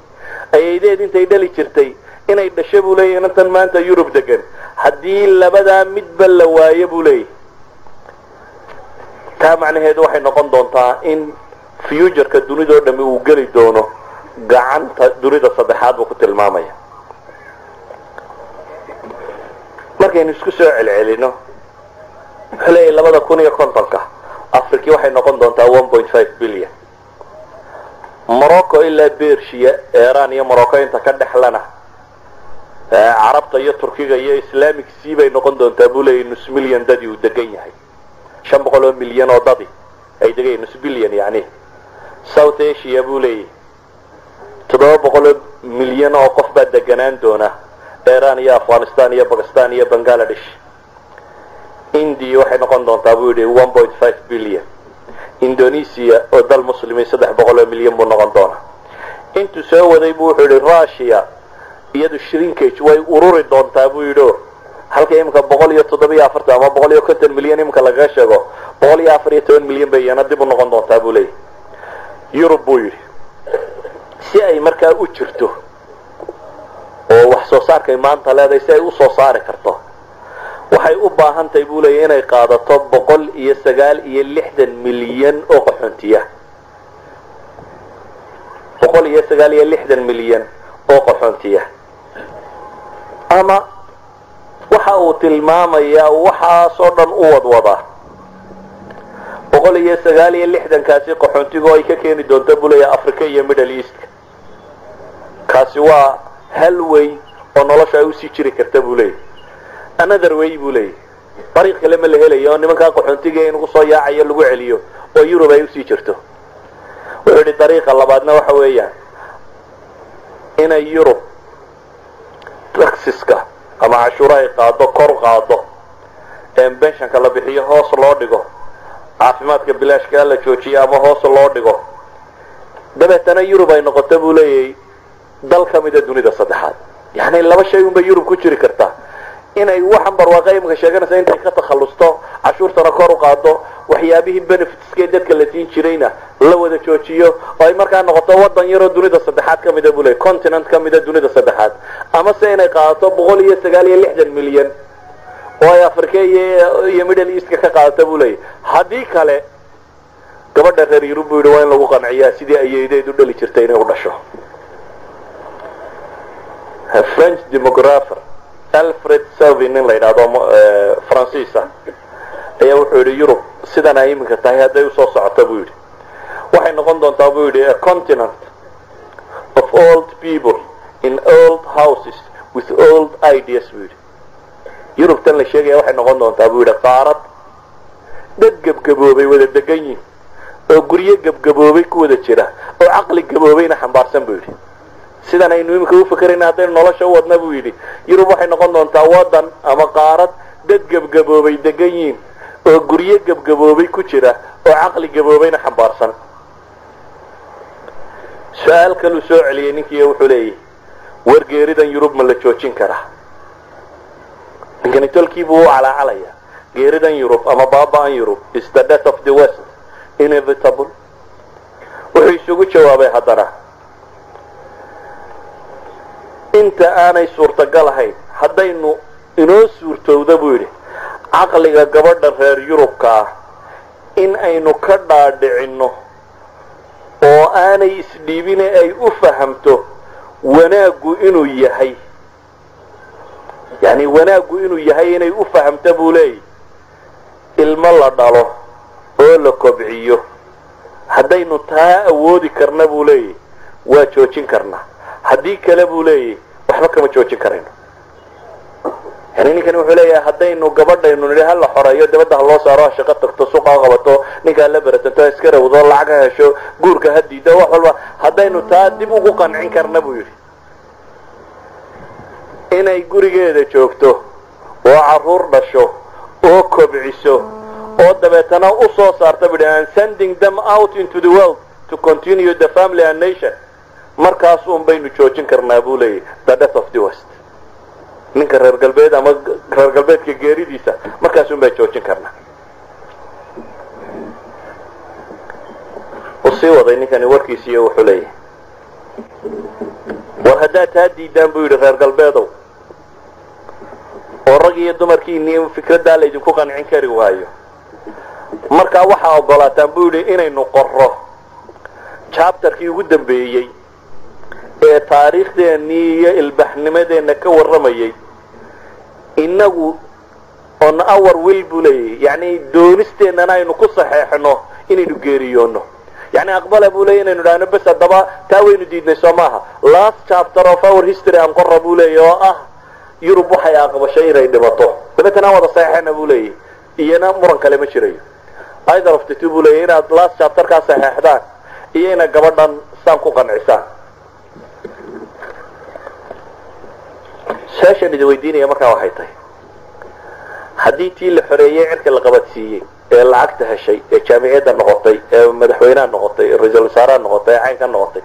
Ayeydeed intay dhali jirtay inay dhasho, buu leeyahy, inantan maanta Yurub degan. Haddii labadaa midba la waayo, buu leeyahy, taa macnaheedu waxay noqon doontaa in future-ka dunidoo dhami uu geli doono gacanta dunida saddexaad, buu ku tilmaamaya. Markaynu isku soo celcelino, wuxuu leeyahy 2050-ka Afriki waxay noqon doontaa 1.5 billion. Morocco ilaa Bersia, Iran iyo Morocco inta ka dhexlana, Carabta iyo Turkiga iyo Islamic Sea bay noqon doontaa, buu leeyahy, nus milyan dadii uu degan yahay, 500 milyan oo dadi ay degan yahay, nus billion yani. South Asia, buu leeyahy, 700 milyan oo qof baa deganaan doona, Iran iyo Afghanistan iyo Bakistan iyo Bangladesh. India waxay noqon doontaa, buu yidhi, 1.5 billion. Indonesia oo dal muslimi 300 milyan buu noqon doonaa. Intuu soo waday buu wuxuu yidhi Russia iyadu shrinkage, way ururi doontaa, buu yidhi, o halka iminka 147 ama 150 milyan iminka lagaga sheego, 114 milyan bay iyana dib u noqon doontaa, buu leeyahy. Yurub, buu yidhi, si ay markaa u jirto oo wax soo saarkay maanta leedahay si ay usoo saari karto, waxay u baahan tahay, buu leeyahy, inay qaadato 169 milyan oo qaxoontiya, 169 milyan oo qaxoontiya. Ama waxa uu tilmaamayaa waxaasoo dhan u wadwadaa 169-kaasi qaxoontigu ay ka keeni doonto, buu leeyahay, Africa iyo Middle Eastka. Kaasi waa hal way oo nolosha ay usii jiri karta, buu leeyahy. Another way, buu leeyahy, dariiq kale ma la helayo oo nimankaa qaxoontiga in ugu soo yaacayo lagu celiyo oo Yurub ay usii jirto? Wuxuu yidhi dariiqa labaadna waxa weeyaan inay Yurub taxes-ka ama cashuura ay qaado kor qaado, pension-ka la bixiyo hoos loo dhigo, caafimaadka bilaashkaa la joojiyo ama hoos loo dhigo, dabeetana Yurub ay noqoto, buu leeyahay, dal ka mida dunida saddexaad. Yani laba shay un bay Yurub ku jiri kartaa: inay waxan barwaaqa imika sheeganaysa intay ka takhallusto, cashuurtana kor u qaado, waxyaabihii benefits-kee dadka la siin jirayna la wada joojiyo, oo ay markaa noqoto wadan yaroo dunida saddexaad ka mida, buu leeyay, continent ka mida dunida saddexaad, ama se inay qaadato 169 milyan oo ay Africa iyo Middle Eastka ka qaadato, buu leeyahy. Haddii kale gabadha reer Yurub, buu yidhi, waa in lagu qanciyaa sidii ayeydeed u dhali jirtay inay u dhasho. French demographer Alfred Sauvy, nin la yidhaahdo Faransiisa, ayaa wuxuu yidhi Yurub sidan ay iminka tahay hadday usoo socoto, buu yidhi, Waxay noqon doontaa, buu yidhi, a continent of old people in old houses with old ideas, buu yidhi. Yurubtan la sheegaya waxay noqon doontaa, buu yidhi, qaarad dad gebgaboobay wada degan yihin oo guryo gebgaboobay ku wada jira oo caqli gaboobayna xambaarsan, buu yidhi. Sidan aynu iminka u fakerayna haddaynu nolosha u wadna, buu yidhi, Yurub waxay noqon doontaa wadan ama qaarad dad gebgaboobay degan yihiin oo guryo gebgaboobay ku jira oo caqli gaboobayna xambaarsan. Su-aal kaluu soo celiyey ninkii. Wuxuu leeyahy, war geeridan Yurub ma la joojin karaa? Ninkani tolkiibuu u calaacalaya. Geeridan Yurub ama baaba-an Yurub, is the death of the West inevitable? Wuxuu isugu jawaabay haddana, inta aanay suurtagal ahayn, haddaynu inoo suurtowda, buu yidhi, caqliga gabadha reer Yurubka ah in aynu ka dhaadhicinno oo aanay isdhiibine ay u fahamto wanaaggu inuu yahay, yani wanaaggu inuu yahay inay u fahamto, buu leeyahy, ilmo la dhalo oo la kobciyo, haddaynu taa awoodi karna, buu leeyahy, waa joojin karnaa. Haddii kale, buu leeyahy, waxba kama joojin karayno. Yani ninkani wuxuu leeyahay, haddaynu gabadhaynu nidhi ha la xoreeyo, dabadda ha loo saaro, ha shaqo tagto, suuqa ha qabato, ninka hala beratanto, ha iska rawdo, lacag ha hesho, guurka ha diido, wax walba, haddaynu taa dib ugu qancin karna, buu yidhi, inay gurigeeda joogto oo carruur dhasho oo kobciso oo dabeetana u soo saarta, bu and sending them out into the world to continue the family and nation, markaas un baynu joojin karnaa, buu leeyahy, the death of the West, ninka reer galbeed ama reer galbeedka geeridiisa, markaas un baan joojin karnaa. U sii waday ninkani warkiisiiyo wuxuu leeyahay, war haddaad taa diidaan, buu yidhi, reer galbeedow, oo rag iyo dumarkiinii fikraddaa laydinku qancin kari waayo, markaa waxaa ogolaataan, buu yidhi, inaynu qorro chapterkii ugu dambeeyey ee taariikhdeenii iyo ilbaxnimadeenna ka warramayay innagu on our will, buu leeyahy, yacni doonisteennana aynu ku saxeexno inaynu geeriyoonno. Yani aqbala, buu leeyay, inaynu idhahno bes, haddaba taa waynu diidnay, soo maaha? Last chapter of our history aan qorra, buu leeyahy, oo ah Yurub waxay aqbashay inay dhimato, dabeetana aan wada saxeexna, buu leeyahy, iyana muran kale ma jirayo. Either of the two, buu leeyahy, inaad last chapterkaa saxeexdaan iyo inaad gabadhan saan ku qancisaan. Su-aashaan idin weydiinaya markaa waxay tahay, haddii tii la xoreeyey, cirka la qabadsiiyey, ee lacagta heshay, ee jaamiciyadda noqotay, ee madaxweynaha noqotay, ee ra-iisul wasaaraha noqotay, ee caynka noqotay,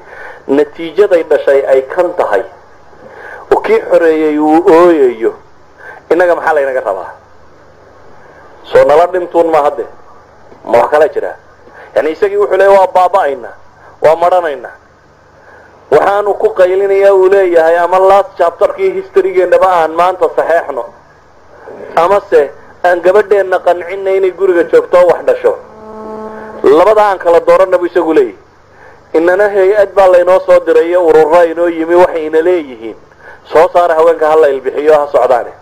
natiijaday dhashay ay kan tahay oo kii xoreeyey uu ooyayo, innaga maxaa laynaga rabaa? Soo nala dhintuun ma hadde, ma wax kala jiraa? Yani isagii wuxuu leeya waa baaba'ayna, waa marhanayna, waxaanu ku qaylinaya uu leeyahay, ama last chapterkii historygeennaba aan maanta saxeexno, amase aan gabadheenna qancinna inay guriga joogto oo wax dhasho, labada aan kala dooranna, buu isagu leeyahy. Inana hay-ad baa laynoo soo diray iyo urura inoo yimi, waxayna leeyihiin soo saara haweenka, ha la ilbixiyo, ha socdaane.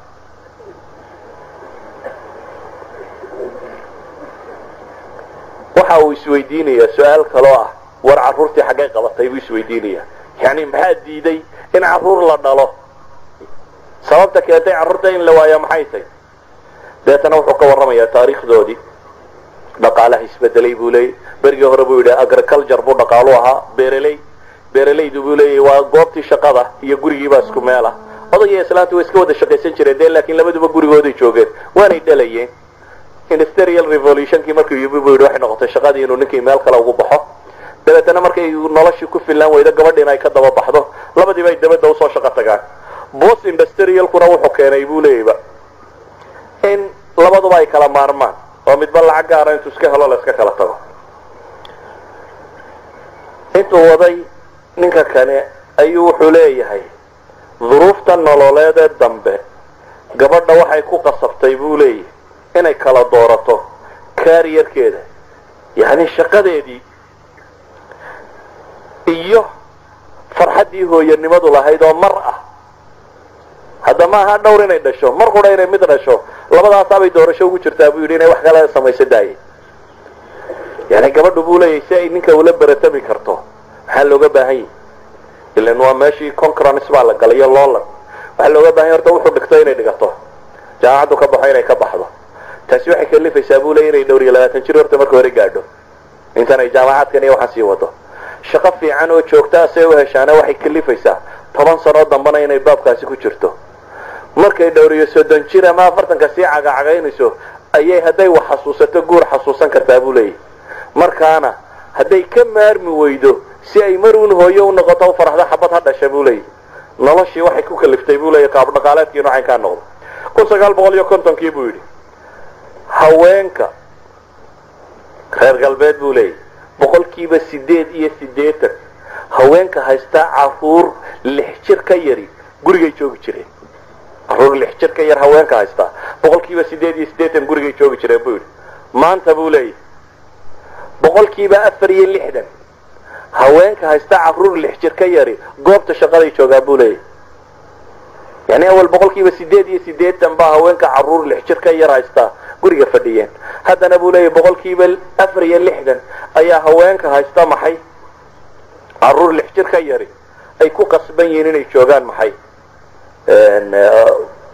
Waxa uu isweydiinayaa su-aal kaloo ah, war carruurtii xaggay qabatay, buu isweydiinayaa. Yani maxaa diiday in carruur la dhalo? Sababta keentay carruurta in la waayo maxay tahy? Deetana wuxuu ka warramayaa taariikhdoodii. Dhaqaalaha isbedelay, buu leeyay. Berigii hore, buu yidhi, agriculture buu dhaqaalu ahaa, beeraley. Beeralaydu, buu leeyahy, waa goobtii shaqada iyo gurigiibaa isku meel ah. Odayga islaanta way iska wada shaqaysan jireen dee, laakiin labaduba gurigooday joogeen, waanay dhalayeen. Industrial revolutionkii markuu yimi, buu yidhi, waxay noqotay shaqadii inuu ninkii meel kale ugu baxo, dabeetana markay noloshii ku fillaan weydo, gabadhiina ay ka daba baxdo, labadiiba ay dabadda usoo shaqo tagaan. Post industrialkuna wuxuu keenay, buu leeyayba, in labaduba ay kala maarmaan oo midba lacag gaara intuu iska helo la iska kala tago. Intuu waday ninka kane ayuu wuxuu leeyahay, duruufta nololeedee dambe gabadha waxay ku qasabtay, buu leeyahay, inay kala doorato careerkeeda, yacni shaqadeedii, iyo farxaddii hooyanimadu lahayd oo mar ah. Hadda ma aha dhowr inay dhasho, mar qura inay mid dhasho. Labadaasaabay doorasho ugu jirtaa, buu yidhi, inay wax kale samayso daayay. Yani gabadhu, buu leeyahay, si ay ninka ula beratami karto, maxaa looga baahan yahy? Ilan waa meeshii concurrence baa la galay iyo loolan. Waxaa looga bahan yahy horta wuxuu dhigto inay dhigato, jaamacaddu ka baxo inay ka baxdo. Taasi waxay kalifaysaa, buu leeyay, inay 25 jir horta marka hore gaadho intan ay jaamacaadkan iyo waxaan sii wado. Shaqo fiican oo joogtaa say u heshaana waxay kalifaysaa 10 sanoo dambana inay baabkaasi ku jirto. Markay 35 jir ama 40-ka sii cagacagaynayso ayay, hadday wax xasuusato, guur xasuusan kartaa, buu leeyahy. Markaana hadday ka maarmi weydo, si ay maruun hooyo u noqoto u faraxdo, xabad ha dhasha, buu leeyahy. Noloshii waxay ku kaliftay, buu leeyahy, qaab dhaqaaleedkii noocayn noqdo. 1950-kii, buu yidhi, haweenka reer galbeed, buu leeyahy, 88% haweenka haystaa caruur 6 jir ka yari gurigay joogi jireen. Caruur 6 jir ka yar haweenka haystaa 88% gurigay joogi jireen, buu yidhi. Maanta, buu leeyahy, 64% haweenka haysta caruur 6 jir ka yari goobta shaqaday joogaan, buu leeyahy. Yani awal 88% baa haweenka caruur 6 jir ka yar haystaa guriga fadhiyeen. Haddana, buu leeyahy, 64% ayaa haweenka haysta maxay caruur 6 jir ka yari ay ku qasban yihiin inay joogaan maxay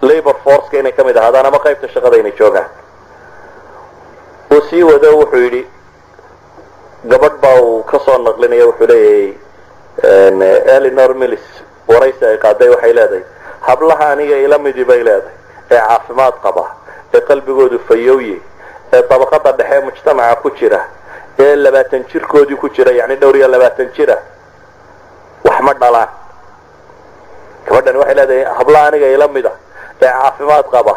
labor forceka inay kamid ahaadaan ama qaybta shaqada inay joogaan. Uu sii wado, wuxuu yidhi, gabadh baa uu kasoo naqlinaya, wuxuu leeyahay, Eleanor Mills waraysi ay qaaday, waxay leedahay, hablaha aniga ila midi, bay leedahay, ee caafimaad qaba, ee qalbigoodu fayowye, ee dabaqada dhexe ee mujtamaca ku jira, ee 20 jirkoodii ku jira, yani 22 jira, wax ma dhalaan. Gabadhani waxay leedahay, hablaha aniga ila mida ee caafimaad qaba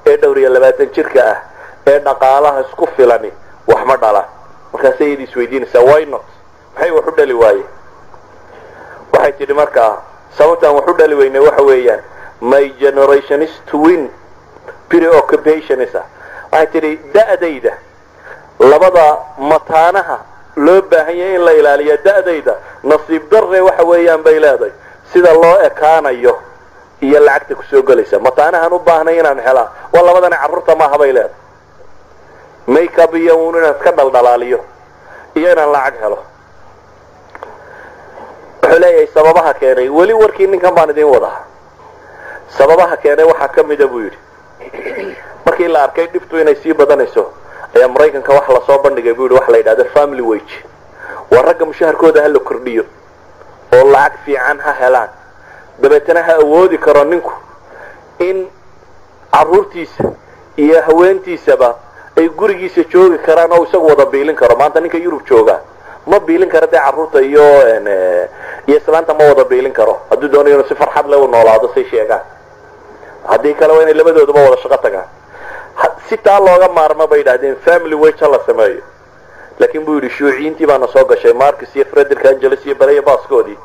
ee 22 jirka ah ee dhaqaalaha isku filani wax ma dhalaan. Markaasay iyada isweydiinaysaa, why not? Maxay wax u dhali waaye? Waxay tidhi markaa, sababtaan wax u dhali weynay waxa weeyaan my generation is twin preoccupations ah. Waxay tidhi, da'dayda labada mataanaha loo baahan yahay in la ilaaliya da'dayda, nasiib darre waxa weeyaan, bay leedahay, sida loo ekaanayo iyo lacagta kusoo gelaysa. Mataanahan u baahnay inaan helaa waa labadana, carruurta maaha, bay leedahay. Makeup iyo uun inaan iska dhaldhalaaliyo iyo inaan lacag helo. Wuxuu leeyahay, sababaha keenay, weli warkii ninkan baan idin wadaa, sababaha keenay waxaa ka mida, buu yidhi, markii la arkay dhibtu inay sii badanayso ayaa Maraykanka waxa lasoo bandhigay, buu yidhi, waxa la yidhahda family wage. Waa ragga mushaharkooda ha la kordhiyo oo lacag fiican ha helaan, dabeetana ha awoodi karo ninku in carruurtiisa iyo haweentiisaba ay gurigiisa joogi karaan oo isagu wada biilin karo. Maanta ninka Yurub jooga ma biilin karo dee carruurta iyo islaanta, ma wada biilin karo hadduu doonayo inuu si farxad leh u noolaado, say sheegaan. Haddii kale waa inay labadooduba wada shaqo tagaan. Si taa looga maarmo, bay yidhahdeen, family wage ha la sameeyo. Laakiin, buu yidhi, shuuciyiintii baana soo gashay, Marx iyo Frederick Engels iyo balaya baaskoodii.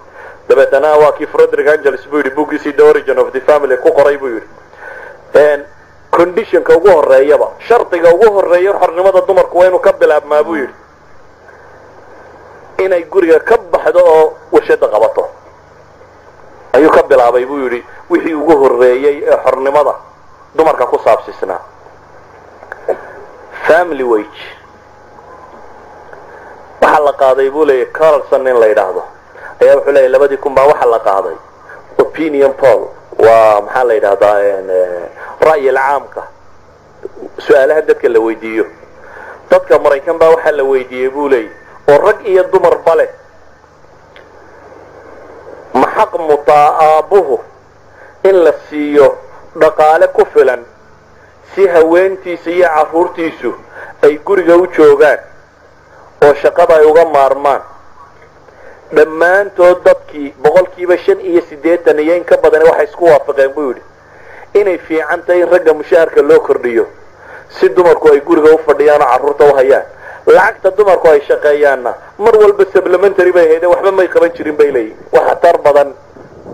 Dabeetana waa kii Frederick Engels, buu yidhi, buuggiisii The Origin of the Family ku qoray, buu yidhi, conditionka ugu horeeyaba, shardiga ugu horeeya xornimada dumarku waa inuu ka bilaabmaa, buu yidhi, inay guriga ka baxdo oo warshada qabato. Ayuu ka bilaabay, buu yidhi, wixii ugu horeeyey ee xornimada dumarka ku saabsisnaa family wage. Waxaa la qaaday, buu leeyahy, Carlson in la yidhaahdo ayaa wuxuu leeyahy, 2000 baa waxaa la qaaday opinion poll. Waa maxaa la yidhahdaa ra'yi alcaamka, su-aalaha dadka la weydiiyo. Dadka Maraykan baa waxaa la weydiiyey, buu leeyahy, oo rag iyo dumarba leh, ma xaq mutaa aabbuhu in la siiyo dhaqaale ku filan si haweentiisa iyo carruurtiisu ay guriga u joogaan oo shaqada ay uga maarmaan? Dhammaantood dadkii 85% iyo in ka badani waxay isku waafaqeen, buu yidhi, inay fiican tahay in ragga mushaharka loo kordhiyo si dumarku ay guriga u fadhiyaan oo carruurta u hayaan. Lacagta dumarku ay shaqeeyaanna mar walba supplementary bay hayde, waxba may qaban jirin, bay leeyihin, wax tar badan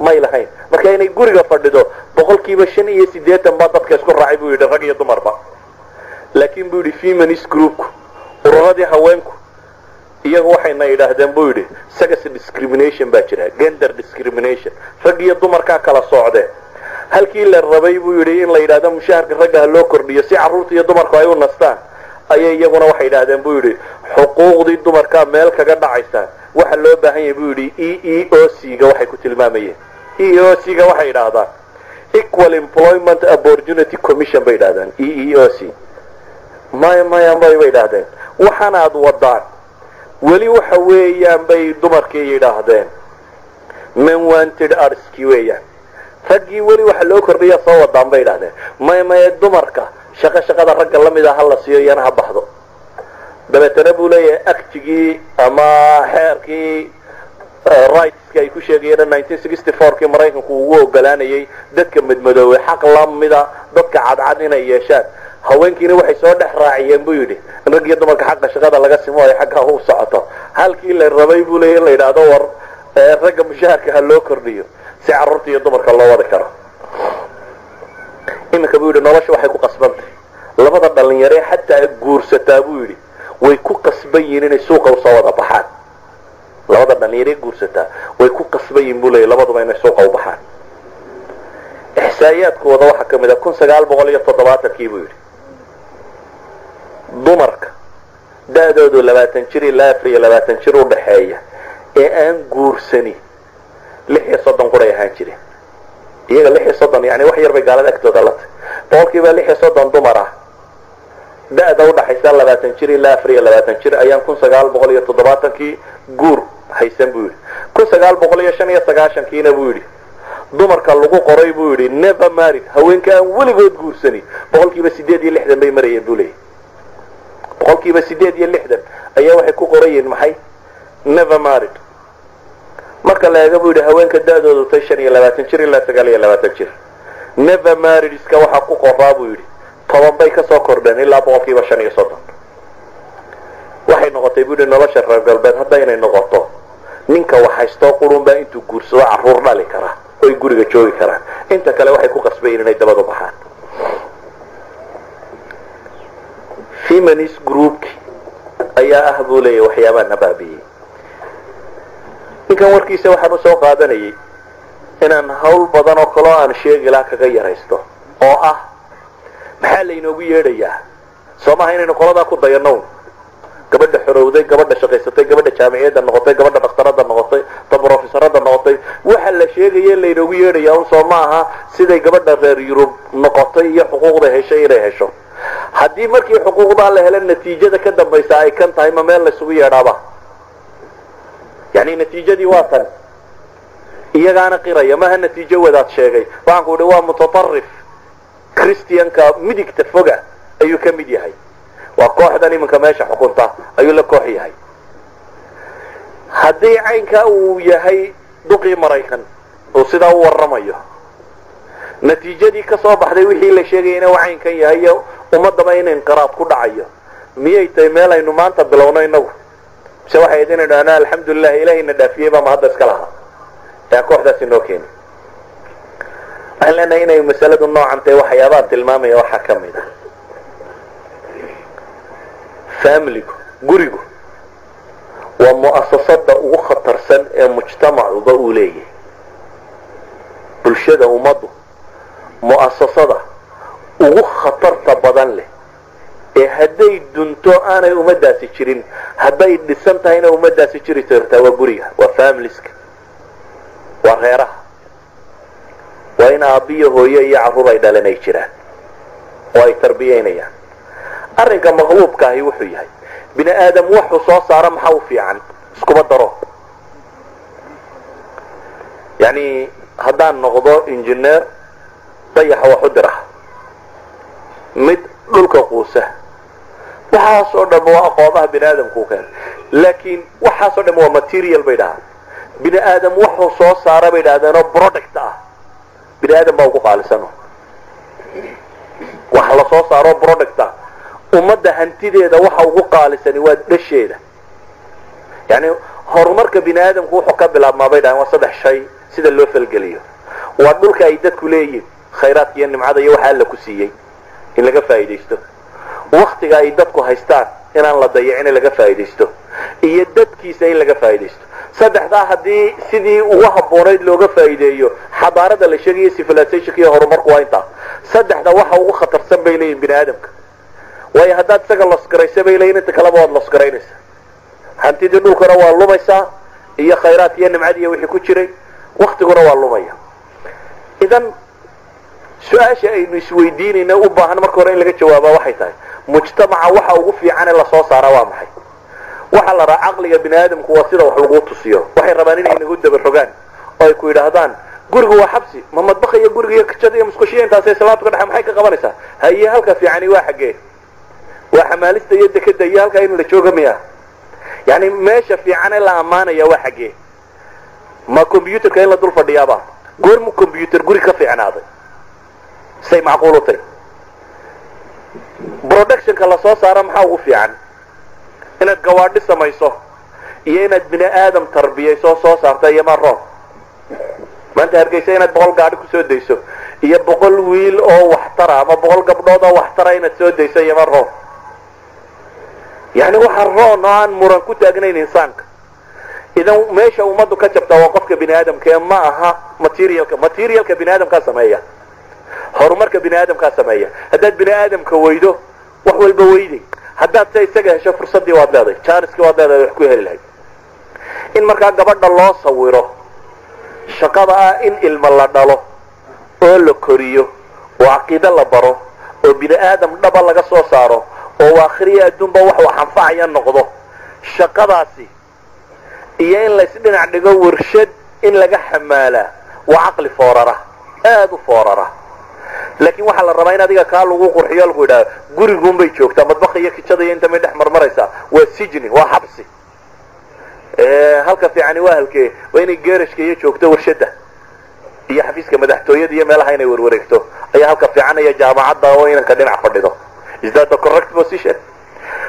may lahayn. Marka inay guriga fadhido 85% baa dadka isku raacay, buu yidhi, rag iyo dumarba. Laakiin, buu yidhi, feminist groupku, ururadii haweenku, iyagu waxayna yidhaahdeen, buu yidhi, sex discrimination baa jira, gender discrimination, rag iyo dumarkaa kala soocdeen. Halkii la rabay, buu yidhi, in la yidhahdo mushaharka ragga ha loo kordhiyo si carruurta iyo dumarku ay u nastaan, ayay iyaguna waxay yidhahdeen, buu yidhi, Xuquuqdii dumarkaa meel kaga dhacaysaan. Waxa loo baahan yahay, buu yidhi, EEOC ga waxay ku tilmaamayeen. EEOC ga waxay yidhaahdaan Equal Employment Opportunity Commission bay yidhahdaan. EEOC maya, maya, may bay yidhaahdeen. Waxaanaad wadaan weli waxa weeyaan, bay dumarkii yidhaahdeen, men wanted ads-ki weeyaan. Raggii weli waxa loo kordhiya soo wadaan, bay yidhahdeen. Maya, maya, dumarka shaqo shaqada ragga lamid a ha la siiyo, iyana ha baxdo. Dabeetana buu leeyahay act-igii ama xeerkii rights-ka ay ku sheegayeen 1964-kii Maraykanku ugu ogolaanayay dadka madmadoobay xaq lamida dadka cadcad inay yeeshaan, haweenkiina waxay soo dhex raaciyeen, buu yidhi, in rag iyo dumarka xaqa shaqada laga simo ay xagga u socoto. Halkii la rabay, buu leeyahy, in la yidhaahdo war ragga mushaharka ha loo kordhiyo si carruurta iyo dumarka loo wadi karo. Iminka, buu yidhi, nolosha waxay ku qasbantay labada dhalinyaree xataa guursataa, buu yidhi, way ku qasban yihiin inay suuqa usoo wada baxaan. Labada dhalinyaree guursataa way ku qasban yihin, buu leeyahy, labaduba inay suuqa u baxaan. Ixsaa'iyaadkooda waxaa ka mid a 1970-kii, buu yidhi, dumarka da-doodu 20 jir ilaa 24 jir u dhaxeeya ee aan guursani 36 quray ahaan jireen iyaga. 36 yani wax yar bay gaalada agtooda la tahy. 36% dumar ah da-da udhaxaysa 20 jir ilaa 24 jir ayaan 1970-kii guur haysan, buu yidhi. 1995-kiina, buu yidhi, dumarka lagu qoray, buu yidhi, never married, haweenka aan weligood guursani, 86% bay marayeen, buu leeyahy. 86% ayaa waxay ku qoran yihiin maxay? Never married. Marka la eego, buu yidhi, haweenka da-doodu tay 25 jir ilaa 29 jir, never married-ska waxaa ku qoraa, buu yidhi, 10 bay kasoo kordheen ilaa 35%. Waxay noqotay, buu yidhi, nolosha reer galbeed hadda inay noqoto ninka wax haystoo qurunbaa intuu guursado carruur dhali kara oy guriga joogi karaan. Inta kale waxay ku qasbayin inay dabadu baxaan. Feminist group-ki ayaa ah, buu leeyahy, waxyaabaa na baabiyey. Ninkan warkiisa waxaan usoo qaadanayay inaan hawl badan oo kaloo aan sheegi laha kaga yaraysto, oo ah maxaa laynoogu yeedhayaa? Soo maha inaynu qoladaa ku dayano, gabadha xorowday, gabadha shaqaysatay, gabadha jaamiciyadda noqotay, gabadha dhakhtarada noqotay, ta brofesorada noqotay? Waxa la sheegaya laynoogu yeedhayaa un soo ma aha siday gabadha reer Yurub noqotay iyo xuquuqda heshay inay hesho? Haddii markii xuquuqdaa la helo natiijada ka dambaysa ay kan tahay, ma meel laysugu yeedhaaba? Yani natiijadii waa tan, iyagaana qiraya. Maha natiijo wadaad sheegay. Waxaan ku idhi waa mutatarif, Christian-ka midigta foga ayuu ka mid yahay, waa kooxdan iminka meesha xukunta ayuu la koox yahay. Haddii caynkaa uu yahay duqii Maraykan uu sidaa u warramayo, natiijadii ka soo baxday wixii la sheegaya inuu caynkan yahay iyo ummadaba in inqiraad ku dhacayo, miyay tahay meel aynu maanta bilowno inagu, mise waxay ahayd inaynu dhahnaa alxamdulilah, Ilaahayna dhaafiyey baa ma hadda iska lahaa ee kooxdaasi noo keeni? Waxaan leenahay inay masaladu noocan tahay. Waxyaabaha tilmaamaya waxaa ka mid ah family-gu, gurigu waa mu'asasada ugu khatarsan ee mujtamacuba uu leeyahay. Bulshada, ummaddu mu'asasada ugu khatarta badan leh ee hadday dunto aanay ummaddaasi jirin, hadday dhisan tahayna ummaddaasi jiri kartaa, waa guriga, waa families-ka, waa reeraha. Waa in aabbiyo hooyo iyo carruur ay dhalan ay jiraan oo ay tarbiyeynayaan. Arrinka maqluubka ahi wuxuu yahay, bini aadam wuxuu soo saara maxaa u fiican? Iskuma daro. Yani haddaan noqdo engineer dayaxa wax u dira, mid dhulka quusa, waxaasoo dham waa aqoomaha bini aadamku keenay, laakiin waxaasoo dham waa material, bay dhahaan. Bini aadam wuxuu soo saara, bay dhahdeen, oo product ah, bini aadam baa ugu qaalisano. Waxa la soo saaro product ah, ummadda hantideeda waxa ugu qaalisani waa dhasheeda. Yani horumarka bini aadamku wuxuu ka bilaabmaa, bay dhahaan, waa saddex shay sida loo falgeliyo. Waa dhulka ay dadku leeyihin, khayraadka iyo nimcada iyo waxa Alla ku siiyey in laga faa'iidaysto, waktiga ay dadku haystaan inaan la dayicin in laga faa'iidaysto, iyo dadkiisa in laga faa'iidaysto. Saddexdaa haddii sidii ugu habboonayd looga faa'iideeyo, xadaarada la sheegaya, civilization-ka iyo horumarku waa intaa. Saddexda waxa ugu khatarsan, bay leeyihin, bini aadamka. Waayo haddaad isaga lose-garaysa, bay leeyihin, inta kaleba waad lose-garaynaysa. Hantidii dhulkuna waa lumaysaa, iyo khayraadka iyo nimcadiiyo wixii ku jiray, waktiguna waa lumaya. Idan su-aasha aynu isweydiinayna u baahan marka hore in laga jawaaba waxay tahay, mujtamaca waxa ugu fiican ee lasoo saaraa waa maxay? Waxaa la rabaa, caqliga bini aadamku waa sida wax lagu tusiyo. Waxay rabaan inay nagu daba rogaan oo ay ku yidhaahdaan gurigu waa xabsi, ma madbaxa iyo guriga iyo kijada iyo musqushiya intaasay islaamtu ka dhexe, maxay ka qabanaysaa? Haye, halka fiicani waa xaggee? Waa xamaalista iyo dekeda iyo halkaa in la jooga miya? Yani meesha fiican ee la ammaanaya waa xaggee? Ma computerka in la dul fadhiyaaba? Goormu computer guri ka fiicnaaday? Say macquul u tahy? Productionka lasoo saaro maxaa ugu fiican? Inaad gawaadhi samayso iyo inaad bini aadam tarbiyayso soo saarta iyo ma roon? Maanta Hargeysa inaad 100 gaadhi kusoo dayso iyo 100 wiil oo waxtara ama 100 gabdhood oo waxtara inaad soo dayso iyo ma roon? Yani waxa roon oo aan muran ku taagnayn insaanka. Idan meesha ummaddu ka jabtaa waa qofka bini aadamka ee ma aha materialka. Materialka bini aadamkaa sameeya, horumarka bini aadamkaa sameeya. Haddaad bini aadamka weydo, wax walba weyday. Haddaad se isaga hesho, fursaddii waad leedahay, janiskii waad leedahay wax ku heli lahayd. In markaa gabadha loo sawiro shaqada ah in ilmo la dhalo oo la koriyo oo caqiide la baro oo bini aadam dhaba laga soo saaro oo aakhiriya adduunba wax wax anfacaya noqdo shaqadaasi, iyo in laysdhinac dhigo warshad in laga xamaalaa, waa caqli foorara, aada u foorara. Laakiin waxaa la rabaa in adiga kaa lagu qurxiyo, lagu yidhahdo guriguunbay joogtaa, madbaxa iyo kijada iyo inta may dhex marmaraysaa, waa sijni, waa xabsi. Halka fiicani waa halkee? Waa inay geerashka iyo joogto warshada iyo xafiiska madaxtooyada iyo meelaha inay warwareegto ayaa halka fiican, iyo jaamacadda oo inanka dhinac fadhido. Is that the correct position?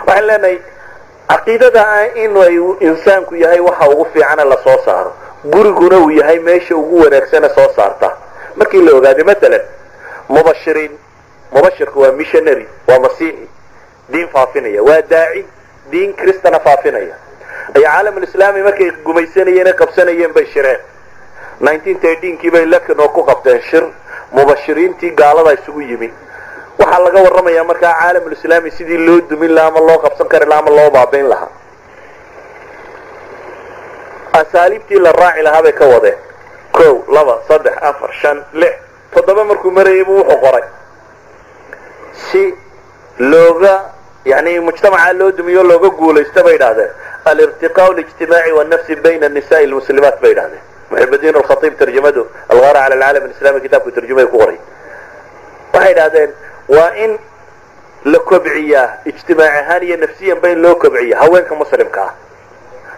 Waxaan leenahay caqiidada ah in ay insaanku yahay waxa ugu fiicana lasoo saaro, guriguna uu yahay meesha ugu wanaagsana soo saarta. Markii la ogaaday, matalan, mubashiriin, mubashirku waa missionary, waa masiixi diin faafinaya, waa daaci diin kristana faafinaya, ayaa caalamulislaami markay gumaysanayeen ee qabsanayeen bay shireen. 1913kii bay Lucknow ku qabteen shir, mubashiriintii gaalada isugu yimi. Waxaa laga warramayaa markaa caalamulislaami sidii loo dumin lahaa ama loo qabsan kari lahaa ama loo baabayn lahaa, asaaliibtii la raaci lahaa bay ka wadeen. Kow, laba, saddex, afar, shan, lix, toddoba markuu marayay buu wuxuu qoray si looga, yani, mujtamaca loo dumiyo, looga guulaysta bay idhahdeen, alirtiqaa alijtimaaci wannafsi bayna annisa'i almuslimaat bay idhahdeen. Muxibadiin alkhatiib tarjamadu alghaara cala alcaalam alislami kitaabku tarjumay ku qoray. Waxay idhahdeen waa in la kobciyaa ijtimaac ahaan iyo nafsiyan ba in loo kobciya haweenka muslimka ah.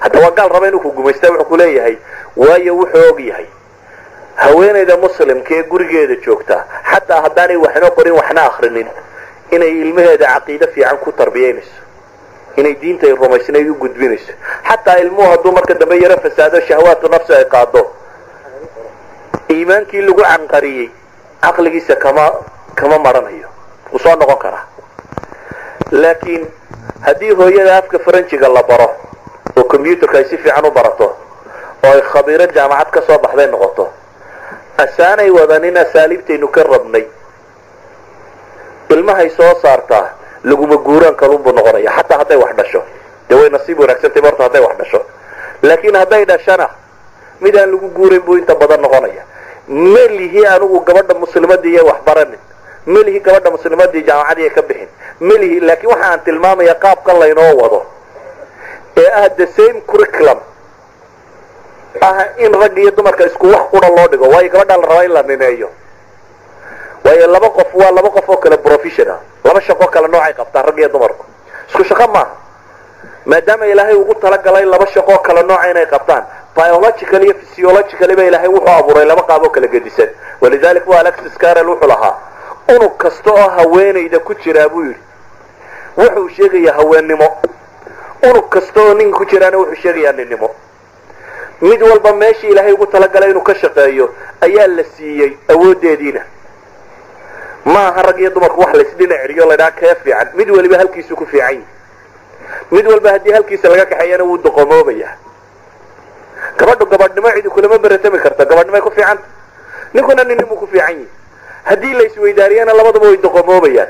Hadda waa gaal raba inuu ku gumaysta. Wuxuu ku leeyahay, waayo wuxuu og yahay haweenayda muslimka ee gurigeeda joogta, xataa haddaanay waxna qorin waxna akrinin, inay ilmaheeda caqiide fiican ku tarbiyaynayso, inay diinta ay rumaysnayd u gudbinayso. Xataa ilmuhu hadduu marka dambe yaro fasaado, shahwaatu nafsi ay qaado, iimaankii lagu canqariyey caqligiisa kama maranayo, wuu soo noqon karaa. Laakiin haddii hooyada afka faranjiga la baro oo computerka ay si fiican u barato oo ay khabiiro jaamacad ka soo baxday noqoto, asaanay wadanin asaaliibtaynu ka rabnay, ilmahay soo saartaa laguma guuraan kalunbuu noqonaya. Xataa hadday wax dhasho, dee way nasiib wanaagsantay horta hadday wax dhasho, laakiin hadday dhashana mid aan lagu guurayn buu inta badan noqonaya. Ma lihi anigu gabadha muslimadii iyo wax baranin, ma lihi gabadha muslimadii jaamacadii ka bixin, ma lihi. Laakiin waxa aan tilmaamaya qaabkan laynoo wado ee ah the same curriculum ah, in ragga iyo dumarka isku wax qura loo dhigo, waayo gabadhaa la rabaa in la nineeyo, waayo laba qof waa laba qof oo kale professional, laba shaqo kale noocay qabtaan. Ragga iyo dumarku isku shaqo maaha, maadaama Ilaahay ugu talagalay laba shaqoo kale nooca inay qabtaan. Biological iyo physiologically ba Ilaahay wuxuu abuuray laba qaab oo kala gedisan. Walidalik bu Alexis Carrel wuxuu lahaa, unug kasta oo haweenayda ku jiraa, buu yidhi, wuxuu sheegayaa haweennimo, unug kasta oo ninka ku jiraana wuxuu sheegayaa ninnimo. Mid walba meeshii Ilaahay ugu talagalay inuu ka shaqeeyo ayaa la siiyey awooddeediina. Ma aha rag iyo dumarku wax laysdhinac celiyo la idhaha kee fiican. Mid waliba halkiisu ku fiican yahi, mid walba haddii halkiisa laga kaxeeyana wuu doqomoobaya. Gabadhu gabadhnimo cidi kulama beratami karta, gabadhnimay ku fiicanta, ninkuna ninnimuu ku fiican yahi. Haddii la isweydaariyana labaduba way doqomoobayaan.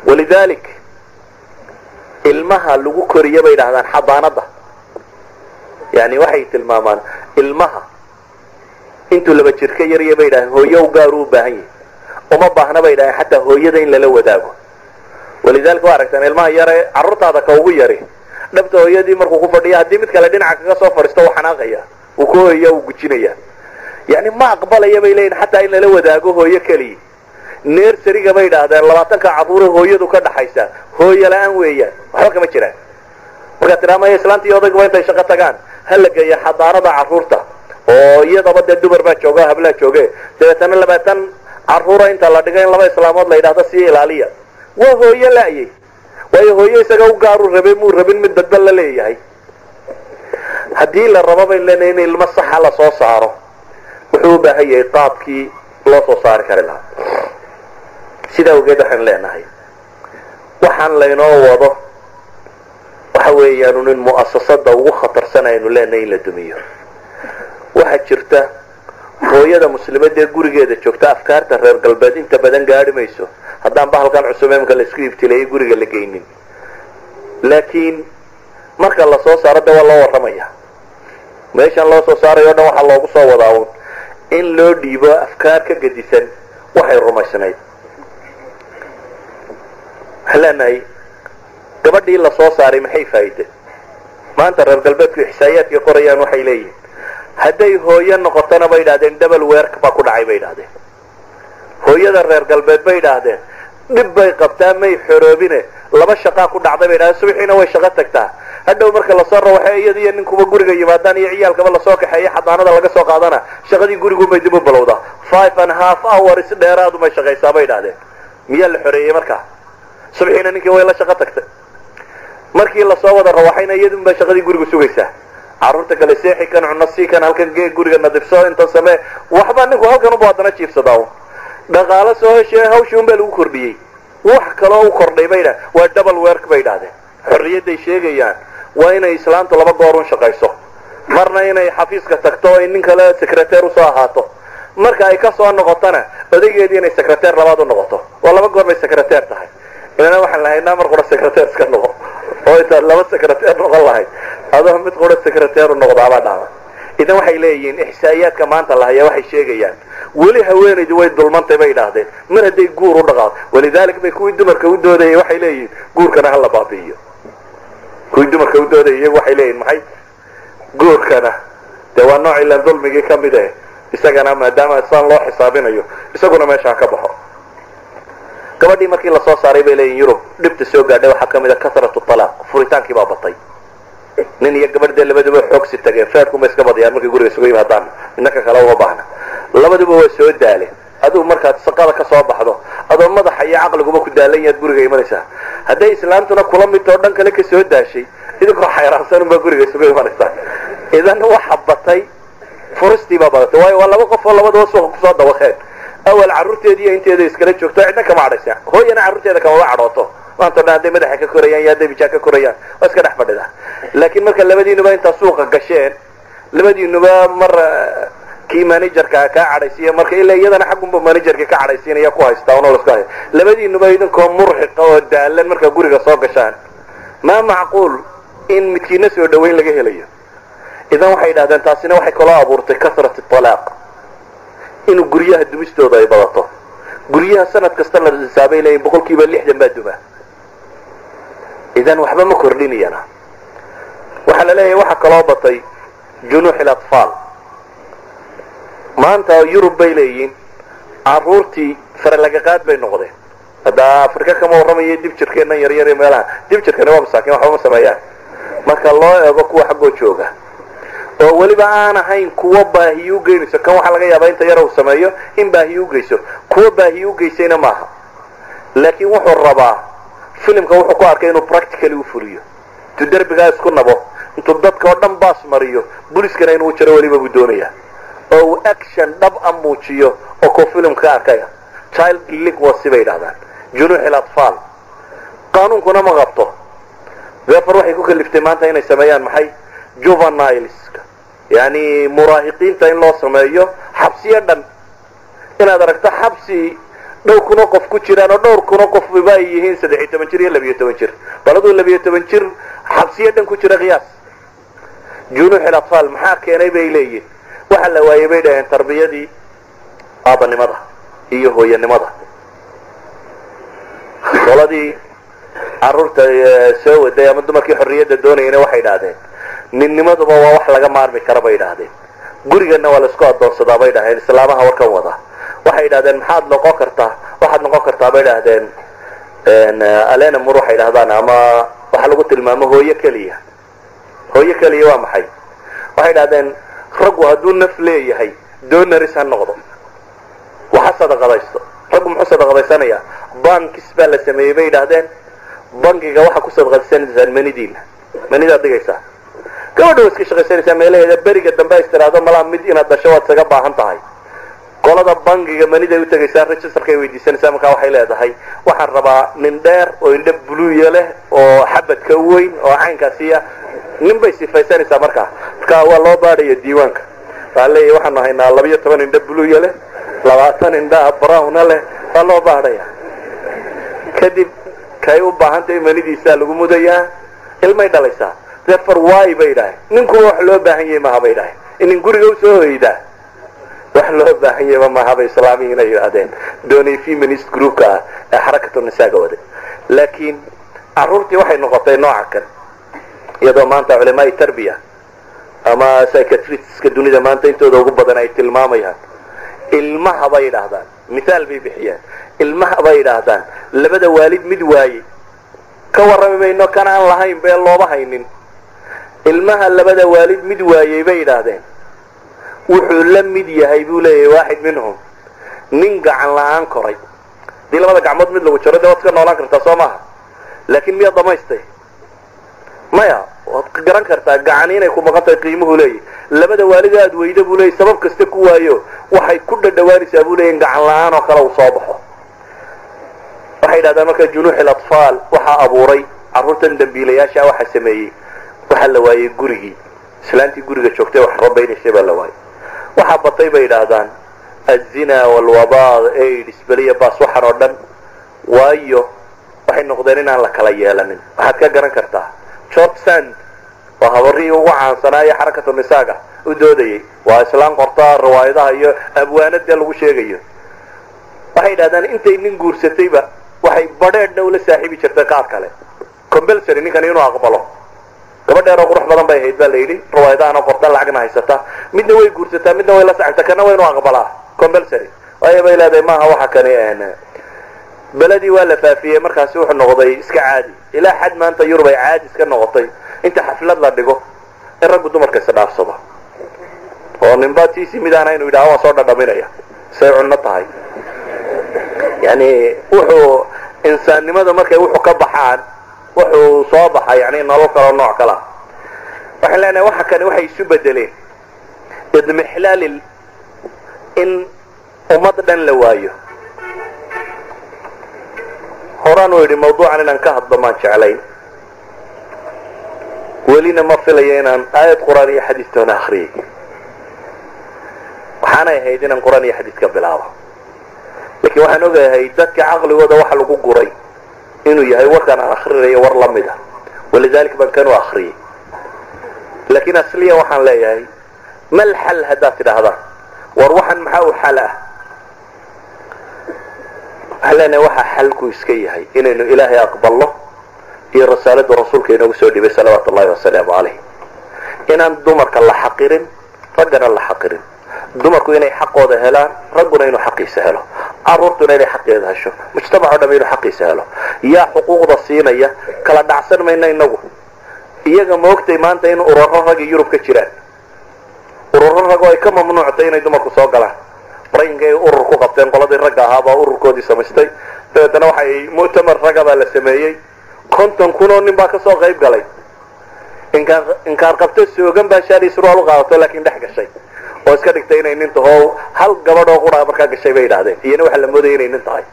Walidalik Ilmaha lagu koriya bay yidhahdaan xadaanadda, yani waxay tilmaamaan ilmaha intuu 2 jir ka yarya bay yidhahdeen hooyo u gaaru u baahan yahi, uma baahna bay yidhahdeen xataa hooyada in lala wadaago. Walidaalika waa aragtaan ilmaha yare carruurtaada ka ugu yari dhabta hooyadii markuu ku fadhiya, haddii mid kale dhinaca kaga soo fadhiisto wuu xanaaqaya, wuu ka hooyaya, wuu gujinaya, yani ma aqbalaya bay leeyihin xataa in lala wadaago hooyo keliya. Nursery-ga bay idhaahdeen 20-ka carruure hooyadu ka dhaxaysa hooyo la-aan weeyaan, waxba kama jiraan. Markaa tiraa maya islaanta iyo odayguba intay shaqo tagaan ha la geeyo xadaanada carruurta, oo iyadaba dee dumar baa jooga, hablaa jooge, dabeetana 20 carruura inta la dhigo in 2 islaamood la yidhahdo sii ilaaliya, waa hooyo la'yay. Waayo hooyo isaga u gaaru rabay, muu rabin mid dadba la leeyahay. Haddii la rabo bayn leenahay in ilmo saxa la soo saaro, wuxuu u baahan yahay qaabkii loo soo saari kari lahaa. Sidaa awgeed waxaynu leenahay waxaan laynoo wado waxa weeyaanu nin mu'asasada ugu khatarsan aynu leenahay in la dumiyo. Waxaa jirta hooyada muslimadda ee gurigeeda joogta afkaarta reer galbeed inta badan gaadhi mayso haddaan bahalkan cusub imka la isku ibtileeyay guriga la geynin, laakiin marka la soo saaro de waa loo warramaya. Meeshan loo soo saarayo o dhan waxaa loogu soo wadaa un in loo dhiibo afkaar ka gedisan waxay rumaysnayd. Waxaan leenahay gabadhii la soo saaray maxay faa'iide? Maanta reer galbeedku ixsaayaadkay qorayaan waxay leeyihin hadday hooyo noqotona bay idhahdeen double work baa ku dhacay bay idhahdeen. Hooyada reer galbeed bay idhaahdeen dhib bay qabtaa, may xoroobine, 2 shaqaa ku dhacday bay idhahdeen. Subaxiina way shaqo tagtaa, hadhow marka lasoo rawaxay iyada iyo ninkuba guriga yimaadaan iyo ciyaalkaba lasoo kaxeeyo xadaanada laga soo qaadana shaqadii gurigunbay dib u bilowdaa. 5.5 hours dheeraadu may shaqaysaa bay idhahdeen. Miyaa la xoreeyey markaa? Subaxiina ninkii way la shaqo tagtay, markii lasoo wada rawaxayna iyadunbaa shaqadii guriga sugaysaa. Carruurta kale seexi, kan cuno sii, kan halkan gee, guriga nadiifso, inta samee, waxba ninku halkan uba haddana jiifsadaa un. Dhaqaalo soo heshee hawshii un baa lagu kordhiyey, wax kaloo u kordhay bay idhahdeen waa double work bay idhahdeen. Xorriyadday sheegayaan waa inay islaantu 2 goor un shaqayso, marna inay xafiiska tagto oo ay nin kale secretaire usoo ahaato, marka ay ka soo noqotona odaygeedii inay secretaire labaad u noqoto. Waa 2 goor bay secretaire tahay. Inana waxaan lahaynaa mar qura secretaire iska noqo, oo intaad 2 secretaire noqon lahayd adoo mid qura secretaire u noqdaabaa dhaama. Idan waxay leeyihiin ixsaa'iyaadka maanta la hayaa waxay sheegayaan weli haweenaydu way dulmantay bay idhaahdeen mar hadday guur u dhaqaaqo. Walidalik bay kuwii dumarka u doodayay waxay leeyihiin guurkana hala baabi'iyo. Kuwii dumarka u doodayay iyagu waxay leeyihin maxay guurkana dee waa nooc ilaan dulmigii ka mid eh, isagana maadaama saan loo xisaabinayo isaguna meesha ka baxo. Gabadhii markii lasoo saaray bay leeyihin Yurub dhibta soo gaadhay waxaa ka mid a kasratu talaaq, furitaankii baa batay. Nin iyo gabadh dee labaduba xoogsi tageen, feerkunbay iska badiyaan markay guriga isugu yimaadaan, midna ka kale uma baahna, labaduba waa soo daaleen. Adigu markaad shaqada ka soo baxdo adoo madaxa iyo caqliguba ku daalan yaad guriga imanaysaa, hadday islaantuna kula midtoo dhan kale ka soo daashay idinkoo xayraansan unbaa guriga isugu imanaysaa. Idan waxa batay furistii baa badatay, waayo waa 2 qof oo labaduba suuqa kusoo dawaqeen. Awal carruurteediiyo inteeda iskala joogto cidna kama cadhaysa, hooyana carruurteeda kamaba cadhooto, maanta o dhan hadday madaxa ka korayaan iyo hadday bijaa ka korayaan waa iska dhex fadhida. Laakiin marka labadiinuba intaa suuqa gasheen, labadiinuba mar kii managerka kaa cadhaysiiya, marka ilaa iyadana xaggunba managerka ka cadhaysiinaya ku haystaa unoo lasku haya, labadiinuba idinkoo murxiqa oo daalan markaa guriga soo gashaan, maa macquul in midkiina soo dhawayn laga helayo. Idan waxay yidhahdeen taasina waxay kaloo abuurtay kasrat talaaq, inuu guryaha dumistooda ay badato. Guryaha sanad kasta la xisaabay leeyihin 60% baa duma. Idan waxba ma kordhinayana. Waxaa la leeyahay waxaa kaloo batay junuux ilatfaal. Maanta Yurub bay leeyihiin carruurtii faralagaqaad bay noqdeen. Hadda Afrika kama warramayo dib jirkeennan yaryar iyo meelaha dib jirkani waa masaakiin, waxba ma sameeyaan marka loo eego kuwa xaggoo jooga, oo weliba aan ahayn kuwa baahiyu geynayso. Kan waxaa laga yaabaa inta yar uu sameeyo in baahiyu geyso, kuwa baahiyu geysayna maaha, laakiin wuxuu rabaa filimka wuxuu ku arkay inuu practically u fuliyo, intuu derbigaa isku nabo, intuu dadka oo dhan baas mariyo, buliskana inuu jaro weliba buu doonayaa, oo uu action dhab a muujiyo oo kuu filimka ka arkaya. Child delinquency bay yidhahdaan, junuux ilatfaal, qaanuunkuna ma qabto. Therefore waxay ku kaliftay maanta inay sameeyaan maxay juvenileska, yani muraahiqiinta in loo sameeyo xabsiyo dhan. Inaad aragto xabsi Dhowr kunoo qof ku jiraan oo dhowr kunoo qofba ay yihiin 13 jir iyo 12 jir. Baladuu 12 jir xabsiyo dhan ku jira qiyaas. Junuuxil atfaal maxaa keenay bay leeyihin? Waxa la waayey bay dhaheen tarbiyadii aabanimada iyo hooyanimada. Qoladii carruurta soo waday ama dumarkii xorriyadda doonayana waxay idhaahdeen ninnimaduba waa wax laga maarmi kara bay idhaahdeen. Guriganna waa laisku addoonsadaa bay idhahdeen. Islaamaha warkan wada waxay idhahdeen maxaad noqon kartaa? Waxaad noqon kartaa bay idhahdeen alena mur waxay idhahdaan, ama waxa lagu tilmaamo hooyo keliya. Hooyo keliya waa maxay? Waxay idhahdeen raggu hadduu naf leeyahay donaris ha noqdo, waxa sadaqadaysto. Raggu muxuu sadaqadaysanayaa? Bankis baa la sameeyey bay idhahdeen. Bankiga waxaa ku sadaqadaysanaysaan manidiina, manidaad dhigaysaa. Gabadha waa iska shaqaysanaysaa meelaheeda, beriga dambe is tiraahdo malaa mid inaad dhasho waad isaga baahan tahay. Qolada bankiga maniday u tegaysaa, registerkay weydiisanaysaa. Markaa waxay leedahay waxaan rabaa nin dheer oo indho buluuya leh oo xabadka weyn oo caynkaasiya. Nin bay sifaysanaysaa markaa. Markaa waa loo baadhaya diiwaanka. Waxaa leeyahy waxaanu haynaa 12 indho buluuya leh, 20 indhaha browna leh. Waa loo baadhaya. Kadib kay u baahantahay manidiisaa lagu mudayaa, ilmay dhalaysaa. Therefore why bay idhaaheen ninkuwa wax loo baahan yahay maha bay idhaaheen. Inin guriga usoo hoydaa wax loo baahan yahayba maha bay islaamihiina yidhaahdeen, doonay feminist groupka ah ee xarakatu nisaaga waday. Laakiin carruurtii waxay noqotay nooca kan, iyadoo maanta culamaai tarbiya ama psychiatristska dunida maanta intooda ugu badan ay tilmaamayaan ilmaha bay yidhaahdaan, mithaal bay bixiyaan, ilmaha bay yidhaahdaan labada waalid mid waayey, ka warrami mayno kan aan lahayn bee looba haynin, ilmaha labada waalid mid waayey bay yidhaahdeen wuxuu la mid yahay buu leeyahay waaxid minhum nin gacan la-aan koray. Haddii labada gacmood mid lagu jaro dee waad iska noolaan kartaa soo maaha, laakiin miyaad dhamaystay? Maya. Waad garan kartaa gacan inay ku maqan tahay qiimuhu leeyahy. Labada waalid aad weyda buu leeyay sabab kasta ku waayo, waxay ku dhadhawaanaysaa buu leeyay in gacan la-aan oo kale uu soo baxo. Waxay yidhahdaan marka junuuxil atfaal waxaa abuuray carruurtan dambiilayaasha, waxaa sameeyey waxaa la waayey gurigii, islaantii guriga joogtay wax rabaynaysay baa la waayey. Waxaa batay bay yidhaahdaan azina walwaba, aids, beliya baas, waxaan oo dhan. Waayo waxay noqdeen inaan la kala yeelanin. Waxaad ka garan kartaa George Sand waa habarihii ugu caansanaa ee xarakatu nisaaga u doodayay, waa islaan qorta riwaayadaha iyo abwaanada lagu sheegayo. Waxay yidhahdaan intay nin guursatayba waxay badheedhna ula saaxiibi jirtay qaar kale, compulsory ninkan inuu aqbalo. Gabadheer oo qurux badan bay ahayd baa la yidhi, riwaayadahana qorta, lacagna haysata, midna way guursataa, midna way la saaxiibtaa, kana waa inuu aqbalaa compulsory. Waayo bay leedahay maaha waxa kani beledii waa la faafiyey. Markaasi wuxuu noqday iska caadi ilaa xad maanta Yurub ay caadi iska noqotay inta xaflad la dhigo in raggu dumarka is dhaafsado, oo ninba tiisi mid aan inuu yidhaha waan soo dhadhaminaya say cunno tahay. Yani wuxuu insaannimada markay wuxuu ka baxaan wuxuu soo baxa yani nolol kaloo nooc kalea. Waxaan leenahay waxa kani waxay isu bedeleen idmixlaal in ummad dhan la waayo. Horaan uu yidhi mawduucan inaan ka hadlo maan jeclayn, welina ma filayo inaan aayad qur-aan iyo xadiis toona akriyay. Waxaanay ahayd inaan qur-aan iyo xadiis ka bilaabo, laakiin waxaan ogahay dadka caqligooda waxa lagu guray inuu yahay warkaan aan akrinayo war la mid a, walidalik baan kan u akriyay. Laakiin asliyan waxaan leeyahay mal xal haddaad tidhaahdaan war waxan maxaa u xal ah, waxaan leenahay waxa xalku iska yahay inaynu ilaahay aqbalno iyo rasaalada rasuulka inoogu soo dhibay salawaatu ullahi wasalaamu calayh, inaan dumarka la xaqirin, raggana la xaqirin, dumarku inay xaqooda helaan, ragguna inuu xaqiisa helo, carruurtuna inay xaqeeda hesho, mujtamac o dham inuu xaqiisa helo. Yaa xuquuqda siinaya? Kala dhacsan mayna inagu iyaga. Ma ogtay maanta in ururo ragii Yurub ka jiraan, ururo rag oo ay ka mamnuuctay inay dumarku soo galaan? Maraykanka ay urur ku qabteen, qoladii ragga ahaabaa ururkoodii samaystay. Dabeetana waxay mu'tamar ragga baa la sameeyey, 50,000 oo nin baa kasoo qayb galay. Inkaar inkaar qabto soogan baa shaali surwaal u qaadato laakiin dhex gashay oo iska dhigtay inay nin taho. Hal gabadh oo qura markaa gashay bay yidhahdeen, iyana waxaa la moodaya inay nin tahay.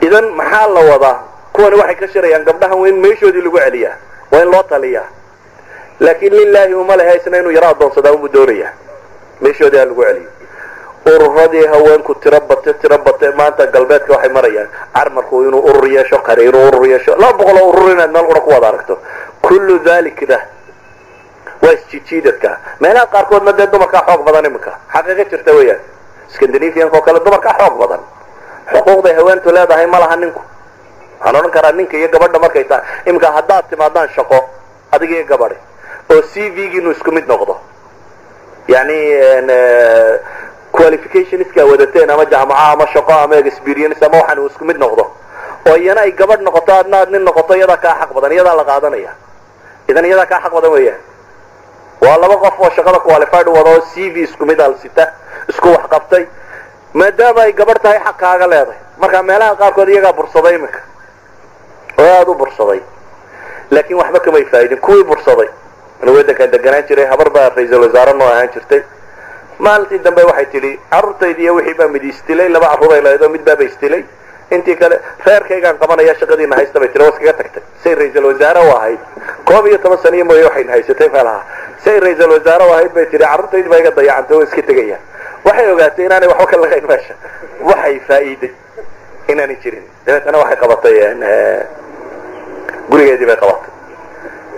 Idan maxaa la wadaa? Kuwani waxay ka shirayaan gabdhahan waa in meeshoodii lagu celiyaa, waa in loo taliyaa, laakiin lilaahi uma lehe isna inuu yaro addoonsadaa unbuu doonayaa. Meeshoodii ha lagu celiyo. Ururadii haweenku tiro bate tiro bate, maanta galbeedka waxay marayaan carmarku inuu urur yeesho, qari inuu urur yeesho, 200 oo urur inaad meel qura ku wada aragto. Kullu dalikna waa isjijiidadka. Meelaha qaarkoodna dee dumarkaa xoog badan iminka, xaqiiqo jirta weeyaan. Scandinavianka oo kale dumarkaa xoog badan, xuquuqday haweentu leedahay ma laha ninku. Waxaan odhan karaa ninka iyo gabadha markay tahay iminka haddaad timaadaan shaqo adiga iyo gabadhi oo CV-giinu isku mid noqdo, yani qualificationska wadateen ama jaamaca ama shaqo ama experience ama waxaan uu isku mid noqdo, oo iyana ay gabadh noqoto adna aad nin noqoto, iyadaa kaa xaq badan, iyadaa la qaadanaya. Idan iyadaa kaa xaq badan weeyaan. Waa laba qof oo shaqada qualified u wada oo CV isku mid al sita, isku wax qabtay, maadaama ay gabadh tahay xaq kaaga leedahay. Marka meelaha qaarkood iyagaa bursaday iminka oo aada u bursaday, laakiin waxba kamay faa'idin kuwii bursaday. Anu waddankaan deganaan jiray habar baa ra-iisul wasaare noo ahaan jirtay. Maalintii dambe waxay tidhi carruurtaydi iyo wixii baa mid istilay, laba carruur ay lahayd oo mid baaba istilay, intii kale reerkaygaan qabanaya, shaqadiina haysta bay tiri. Waa iskaga tagtay. Say ra-iisul wasaare u ahayd 11 sano mooye waxayna haysatay meelaha. Say ra-iisul wasaare u ahayd bay tihi carruurtaydi baa iga dayacantay oo iska tegaya. Waxay ogaatay inaanay waxba ka laqayn meesha, waxay faa'iiday inaanay jirin. Dabeetana waxay qabatay gurigeedii bay qabatay.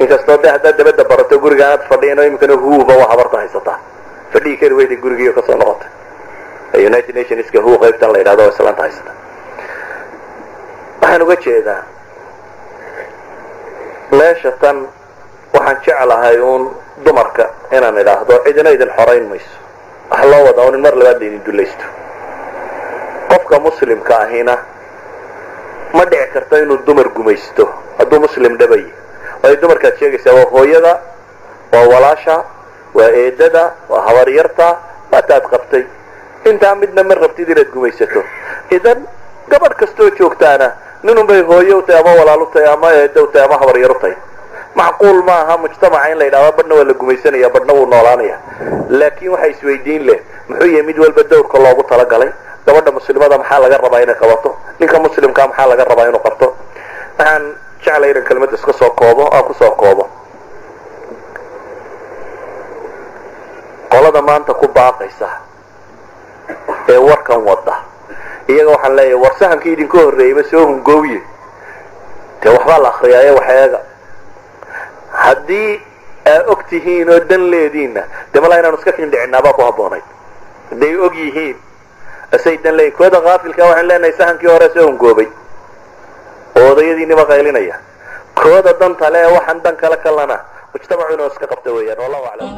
Inkastoo de haddaad dabadda barato guriga aad fadhiino, iminkana huuba waa habarta haysataa, fadhigi kari weyday gurigiiyo kasoo noqotay. United Nationska hu qaybtan la yidhahdo oo islaanta haysata. Waxaan uga jeedaa meesha tan, waxaan jeclahay uun dumarka inaan idhaahdo cidina idin xorayn mayso. Waxa loo wadaa un in mar labaad laydin dulaysto. Qofka muslimka ahina ma dhici karto inuu dumar gumaysto hadduu muslim dhabay. Waayo dumarkaad sheegaysaa waa hooyada, waa walaasha, waa eedada, waa habaryarta, waa taad qabtay. Intaa midna ma rabtid inaad gumaysato. Idan gabadh kastoo joogtaana ninun bay hooyo u tahay ama walaal u tahay ama eedo u tahay ama habaryar u tahay. Macquul ma aha mujtamaca in la yidhahdo badhna waa la gumaysanaya, badhna wuu noolaanaya. Laakiin waxa isweydiin leh, muxuu yahay mid walba dawrka loogu talagalay? Gabadha muslimada maxaa laga rabaa inay qabato? Ninka muslimkaa maxaa laga rabaa inuu qabto? Waxaan jeclay inaan kelmadda iska soo koobo, aan kusoo koobo qolada maanta ku baaqaysa ee warkan wada. Iyaga waxaan leeyahay war sahankii idinka horreeyeyba soo hungooye, dee waxbaa la akriyaaye wax eega. Haddii aa og tihiin oo dan leediinna, dee malaa inaanu iska kindhicinaa baa ku habboonayd. Hadday og yihiin asay dan leeyihin, kooda kaafilka waxaan leenahay sahankii hore soo hungoobay oo odayadiiniba qaylinaya. Kooda danta le waxaan dan kale kalana mujtamacu inuu iska qabta weeyaan. Wallahu aclam.